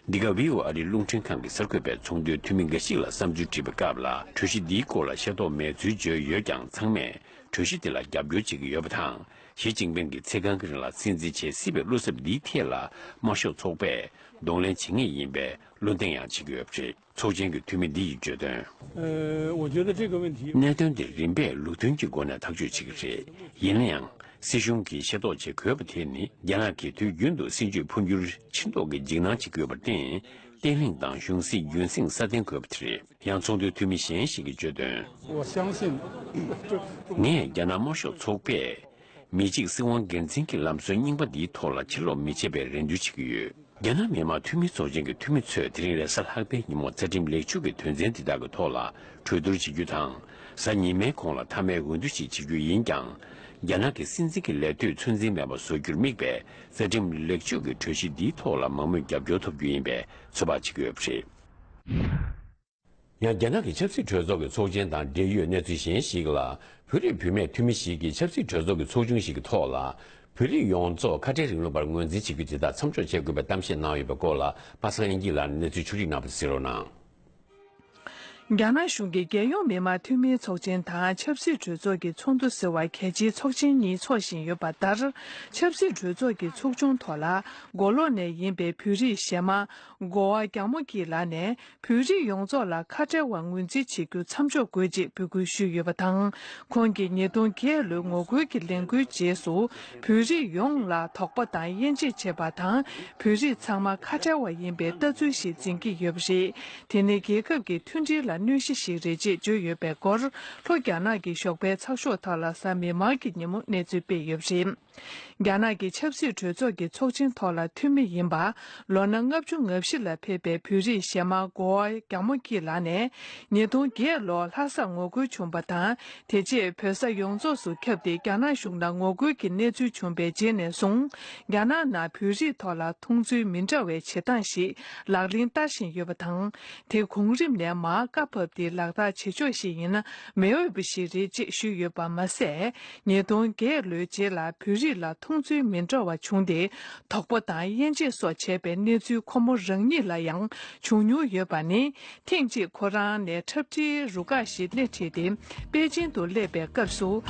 འདི་ག་ཝི་ཨོ་ཨ་རིའི་རླུང་འཕྲིན་ཁང་གི་གསར་འགོད་པས་ཚོགས་འདུའི་འཐུས་མི་འགའ་ཞིག་ལ་བསམ་ཚུལ་དྲིས་པའི་སྐབས་ལ། གྲོས་གཞི་འདིའི་སྐོར་ལ་ཤེས་རྟོགས་མེད་ཚུལ་བརྗོད་ཡོད་ཀྱང་། ཚང་མས་གྲོས་གཞི་འདི་ལ་རྒྱབ་སྐྱོར་བྱེད་ཀྱི་ཡོད་པ་དང་། ཞི་ཅིན་ཕིང་གིས་ཚེ་གང་གི་རིང་ལ་སྲིད་འཛིན་བྱེད་སྲིད་པའི་བློ་འཚབ་འདིའི་ཐད་ལ། དམར་ཤོག་ཚོགས་པས་གདོང་ལེན་བྱེད་ངེས་ཡིན་པའི་བློ་འདེང་ཡང་བྱེད་ཀྱི་ཡོད་པ་རེད། ཚོགས་ཆེན་གྱི་འཐུས་མི་འདི་ཡིས་བརྗོད་དོན། 呃，我觉得这个问题 གནད་དོན་འདི་རིམ་པས་ལུགས་མཐུན་གྱི་སྒོ་ནས་ཐག་གཅོད་བྱེད་ཀྱི་རེད། ཡིན་ན་ཡང་། སྲིད་གཞུང་གིས་ཤེས་རྟོགས་བྱེད་དགོས་པ་དེ་ནི། རྒྱ་ནག་གིས་དུས་རྒྱུན་དུ་སྲིད་ཇུས་འཕོ་འགྱུར་ཕྱིན་ཐོག་གི་འཇིགས་སྣང་བྱེད་ཀྱི་ཡོད་པར་བརྟེན། བརྟན་ལྷིང་དང་གཞུང་སྲིད་རྒྱུན་སྲིང་སྲ་བརྟན་དགོས་པ་དེ་རེད། ཡང་ཚོགས་འདུའི་འཐུས་མི་གཞན་ཞིག་གིས་བརྗོད་དོན། 我相信，ངས་རྒྱ་ནག་དམར་ཤོག་ཚོགས་པས། མི་གཅིག་སྲིད་དབང་སྒེར་འཛིན་གྱི་ལམ་སྲོལ་རྙིང་པ་འདིའི་ཐོག་ལ་ཕྱིར་ལོག་མི་བྱེད་པའི་རེ་འདུན་བྱེད་ཀྱི་ཡོད། རྒྱ་ནག་མི་དམངས་འཐུས་མི་ཚོགས་ཆེན་གྱི་འཐུས་མི་ཚོས་དེ་རིང་རེས་གཟའ་ལྷག་པའི་ཉིན་མོ་རྩ་ཁྲིམས་ལེགས་བཅོས་ཀྱི་དོན་ཚན་འདི་དག་གི་ཐོག་ལ་གྲོས་བསྡུར་བྱེད་རྒྱུ་དང་། གཟའ་ཉི་མའི་གོང་ལ་མཐའ་མའི་འོས་བསྡུ་ཞིག་བྱེད་རྒྱུ་ཡིན་ཀྱང་། རྒྱ་ནག་གི་སྲིད་འཛིན་གྱི་ལས་དུས་ཚོད་འཛིན་མེད་པ་བཟོ་རྒྱུར་དམིགས་པའི་རྩ་ཁྲིམས་ལེགས་བཅོས་ཀྱི་གྲོས་གཞི་འདིའི་ཐོག་ལ་མང་མོས་རྒྱབ་སྐྱོར་ཐོབ་རྒྱུ་ཡིན་པའི་ཚོད་དཔག་བྱེད་ཀྱི་ཡོད་པ་རེད། ཡང་རྒྱ་ནག་གི་ཆབ་སྲིད་གྲོས་ཚོགས་ཀྱི་ཚོགས་ཆེན་དང་འབྲེལ་ཡོད་གནས་ཚུལ་གཞན་ཞིག་ལ། བོད་རིགས་བུད་མེད་འཐུས་མི་ཞིག་གིས་ཆབ་སྲིད་གྲོས་ཚོགས་ཀྱི་ཚོགས་ཆུང་ཞིག་གི་ཐོག་ལ། བོད་རིགས་ཡོངས་རྫོགས་ཁ་བྲལ་རིང་ལུགས་པར་ངོས་འཛིན་བྱེད་རྒྱུ་དེ་དག་མཚམས་འཇོག་བྱེད་དགོས་པའི་གཏམ་བཤད་གནང་ཡོད་པའི་སྐོར་ལ། པ་སངས་དབྱངས་སྐྱིད་ལགས་ནས་གནས་ཚུལ་ཕྱོགས་སྒྲིག་གནང་བ་དེ་གསན་རོགས་གནང་། རྒྱ་ནག་གཞུང་གིས་རྒྱལ་ཡོངས་མི་དམངས་འཐུས་མིའི་ཚོགས་ཆེན་དང་ཆབ་སྲིད་གྲོས་ཚོགས་ཀྱི་ཚོགས་འདུ་ཟེར་བ་གལ་ཆེའི་ཚོགས་ཆེན་གཉིས་འཚོགས་བཞིན་ཡོད་པ་ལྟར། ཆབ་སྲིད་གྲོས་ཚོགས་ཀྱི་ཚོགས་ཆུང་ཐོག་ལ་མགོ་ལོག་ནས་ཡིན་པའི་བོད་རིགས་གཞས་མ། གོ་བ་རྒྱ་མོ་སྐྱིད་ལགས་ནས། བོད་རིགས་ཡོངས་རྫོགས་ལ་ཁ་བྲལ་བར་ངོས་འཛིན་བྱེད་རྒྱུ་མཚམས་འཇོག་དགོས་ཅེས་འབོད་སྐུལ་ཞུས་ཡོད་པ་དང་། ཁོང་གིས་ཉིས་སྟོང་བརྒྱད་ལོའི་ངོ་རྒོལ་གྱི་ལས་འགུལ་རྗེས་སུ། བོད་རིགས་ཡོངས་ལ་དོགས་པ་དང་དབྱེ་འབྱེད་བྱེད་པ་དང་། བོད་རིགས་ཚང་མ་ཁ་བྲལ་བ་ཡིན་པའི་ལྟ་ཚུལ་ཞིག་འཛིན་གྱི་ཡོད་པ་རེད། དེ་ནི་རྒྱལ་ཁབ་ཀྱི་མཐུན་སྒྲིལ་ལ་གནོད་གཞི་ཞིག་རེད་ཅེས་བརྗོད་ཡོད་པའི་སྐོར། ལྷོ་རྒྱ་ནག་གི་ཞོགས་པའི་ཚགས་ཤོག་ཐོག་ལ་གཟའ་མིག་དམར་གྱི་ཉིན་མོ་གནས་ཚུལ་སྤེལ་ཡོད་པ་རེད། རྒྱ་ནག་གི་ཆབ་སྲིད་གྲོས་ཚོགས་ཀྱི་ཚོགས་ཆེན་ཐོག་ལ་འཐུས་མི་ཡིན་པ། ལོ་ན་ལྔ་བཅུ་ང་བཞི་ལ་ཕེབས་པའི་བོད་རིགས་གཞས་མ་གོ་བ་རྒྱ་མོ་སྐྱིད་ལགས་ནས། ཉིས་སྟོང་བརྒྱད་ལོར་ལྷ་སར་ངོ་རྒོལ་བྱུང་བ་དང་། དེ་རྗེས་བོད་ས་ཡོངས་རྫོགས་སུ་ཁྱབ་སྟེ། རྒྱ་ནག་གཞུང་ལ་ངོ་རྒོལ་གྱི་གནས་ཚུལ་བྱུང་བའི་རྗེས་ནས་བཟུང་། རྒྱ་ནག་ནང་བོད་རིགས་ཐོག་ལ་མཐོང་ཚུལ་མི་འདྲ་བའི་བྱེད་སྟངས་ཤིག་ལག་ལེན་བསྟར་བཞིན་ཡོད་པ་དང་། དེ་གོང་རིམ་ནས་མར་བཀའ་ཕབ་སྟེ་ལག་བསྟར་བྱེད་ཕྱོགས་ཤིག་ཡིན་ན་མི་འོས་པ་ཞིག་རེད་ཅེས་ཞུས་ཡོད་པ་མ་ཟད། ཉིས་སྟོང་བརྒྱད་ལོའི་རྗེས་ལ་བོད་རིགས་ལ་མཐོང་ཚུལ་མི་འདྲ་བ་བྱུང་སྟེ། དོགས་པ་དང་དབྱེ་འབྱེད་སོགས་བྱས་པའི་གནས་ཚུལ་ཁོ་མོ་རང་ཉིད་ལ་ཡང་བྱུང་མྱོང་ཡོད་པ་ནི། ཐེངས་གཅིག་ཁོ་རང་ནས་འཁྲབ་ཁྲིའི་རུ་ཁག་ཞིག་སྣེ་ཁྲིད་དེ་པེ་ཅིང་དུ་སླེབས་པའི་སྐབས་སུ།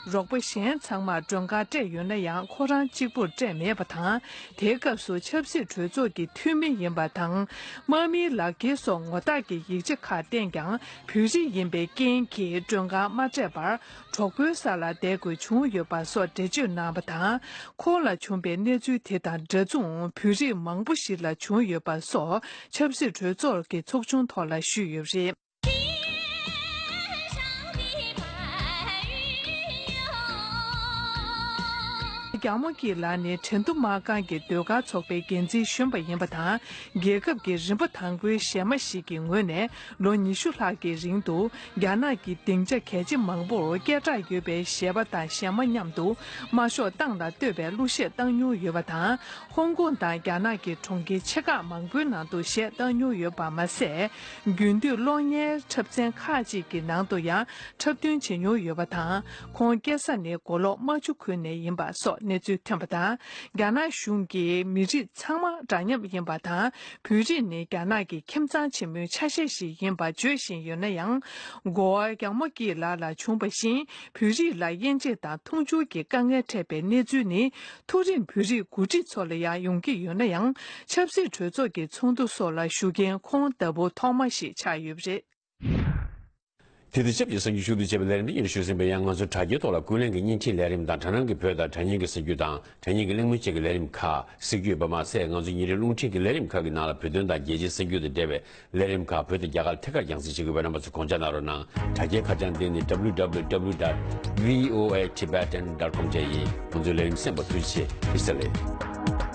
རོགས་པ་གཞན་ཚང་མར་མགྲོན་ཁང་སྤྲད་ཡོད་ན་ཡང་ཁོ་རང་གཅིག་པུར་སྤྲད་མེད་པ་དང་། དེའི་སྐབས་སུ་ཆབ་སྲིད་གྲོས་ཚོགས་ཀྱི་འཐུས་མི་ཡིན་པ་དང་། དམག་མིའི་ལག་འཁྱེར་སོགས་ངོ་རྟགས་ཀྱི་ཡིག་ཆ་ཁག་བསྟན་ཀྱང་། བོད་རིགས་ཡིན་པའི་རྐྱེན་གྱིས་མགྲོན་ཁང་མ་སྤྲད་པར། གྲོགས་པོའི་ས་ལ་བསྡད་དགོས་བྱུང་ཡོད་པ་སོགས་འགྲེལ་བརྗོད་གནང་བ་དང་། ཁོང་ལ་བྱུང་བའི་གནས་ཚུལ་དེ་དང་འདྲ་མཚུངས་བོད་རིགས་མང་པོ་ཞིག་ལ་བྱུང་ཡོད་པ་སོགས། ཆབ་སྲིད་གྲོས་ཚོགས་ཀྱི་ཚོགས་ཆུང་ཐོག་ལ་ཞུས་ཡོད་པ་རེད། རྒྱ་མོ་སྐྱིད་ལགས་ནི་ཁྲེང་ཏུའུ་དམག་ཁང་གི་ཟློས་གར་ཚོགས་པའི་འགན་འཛིན་གཞོན་པ་ཡིན་པ་དང་། རྒྱལ་ཁབ་ཀྱི་རིམ་པ་དང་པོའི་གཞས་མ་ཞིག་གི་ངོས་ནས་ལོ་ཉི་ཤུ་ལྷག་གི་རིང་དུ་རྒྱ་ནག་གི་སྡིངས་ཆ་གལ་ཆེ་མང་པོར་སྐད་གྲགས་ཡོད་པའི་གཞས་པ་དང་གཞས་མ་མཉམ་དུ་དམར་ཤོག་ཏང་ལ་བསྟོད་པའི་གླུ་གཞས་བཏང་མྱོང་ཡོད་པ་དང་། ཧོང་ཀོང་དང་རྒྱ་ནག་གི་གྲོང་ཁྱེར་ཆེ་ཁག་མང་པོའི་ནང་དུ་གཞས་བཏང་མྱོང་ཡོད་པ་མ་ཟད། རྒྱུན་སྡོད་གློག་བརྙན་འཁྲབ་ཚན་ཁག་ཅིག་གི་ནང་དུ་ཡང་འཁྲབ་སྟོན་བྱེད་མྱོང་ཡོད་པ་དང་། ཁོང་སྐྱེས་ས་ནི་མགོ་ལོག་རྨ་ཆུ་ཁུལ་ནས་ཡིན་པ་སོགས་གནས། གནས་ཚུལ་ཐོན་པ་དང་། རྒྱ་ནག་གཞུང་གིས་མི་རིགས་ཚང་མ་འདྲ་མཉམ་ཡིན་པ་དང་། བོད་རིགས་ནི་རྒྱ་ནག་གི་ཁྱིམ་ཚང་ཆེན་མོའི་ཆ་ཤས་ཤིག་ཡིན་པ་བརྗོད་བཞིན་ཡོད་ན་ཡང་། གོ་བ་རྒྱ་མོ་སྐྱིད་ལགས་ལ་བྱུང་བ་བཞིན། བོད་རིགས་ལ་དབྱེ་འབྱེད་དང་མཐོང་ཆུང་གི་དཀའ་ངལ་འཕྲད་པའི་གནས་ཚུལ་ནི། མཐོ་རིམ་བོད་རིགས་འགོ་ཁྲིད་ཚོ་ལ་ཡང་ཡོང་གི་ཡོད་ན་ཡང་། ཆབ་སྲིད་གྲོས་ཚོགས་ཀྱི་ཚོགས་འདུ་སོགས་ལ་ཞུགས་མཁན་ཁོང་ལྟ་བུ་ཐོག་མ་ཞིག་ཆགས་ཡོད་པ་རེད། དེ་དང་ཆབས་ཅིག་གསར་འགྱུར་ཤོག་ཐོག་ཅེས་པའི་ལས་རིམ་འདི་སྙན་ཞུ་ཟིན་པའི་ཡང་། ང་ཚོའི་དྲ་རྒྱའི་ཐོག་ལ་ཀུན་གླེང་གི་བརྙན་འཕྲིན་ལས་རིམ་དང་། དྲ་སྣང་གི་བོད་དང་དྲ་བརྙན་གྱི་གསར་འགྱུར་དང་། དྲ་བརྙན་གྱི་གླེང་མོལ་བཅས་ཀྱི་ལས་རིམ་ཁག་གཟིགས་རྒྱུ་ཡོད་པ་མ་ཟད། ང་ཚོའི་ཉིན་རེའི་རླུང་འཕྲིན་གྱི་ལས་རིམ་ཁག་གི་ནང་ལ་བོད་དོན་དང་རྒྱལ་སྤྱིའི་གསར་འགྱུར་དང་འབྲེལ་བའི་ལས་རིམ་ཁག་བོད་དང་རྒྱ་གར་ཐད་ཀར་རྒྱང་སྲིང་བྱེད་དགོས་པས། རྣམ་པ་ཚོས་དགོངས་འཇགས་གནང་རོགས་གནང་། དྲ་རྒྱའི་ཁ་བྱང་དེ་ནི་W W W dot V O A Tibetan dot com བཅས་ཡིན། ང་ཚོའི་ལས་རིམ་གསན་པར་ཐུགས་རྗེ་ཆེ། ཨི་ས་ལེ།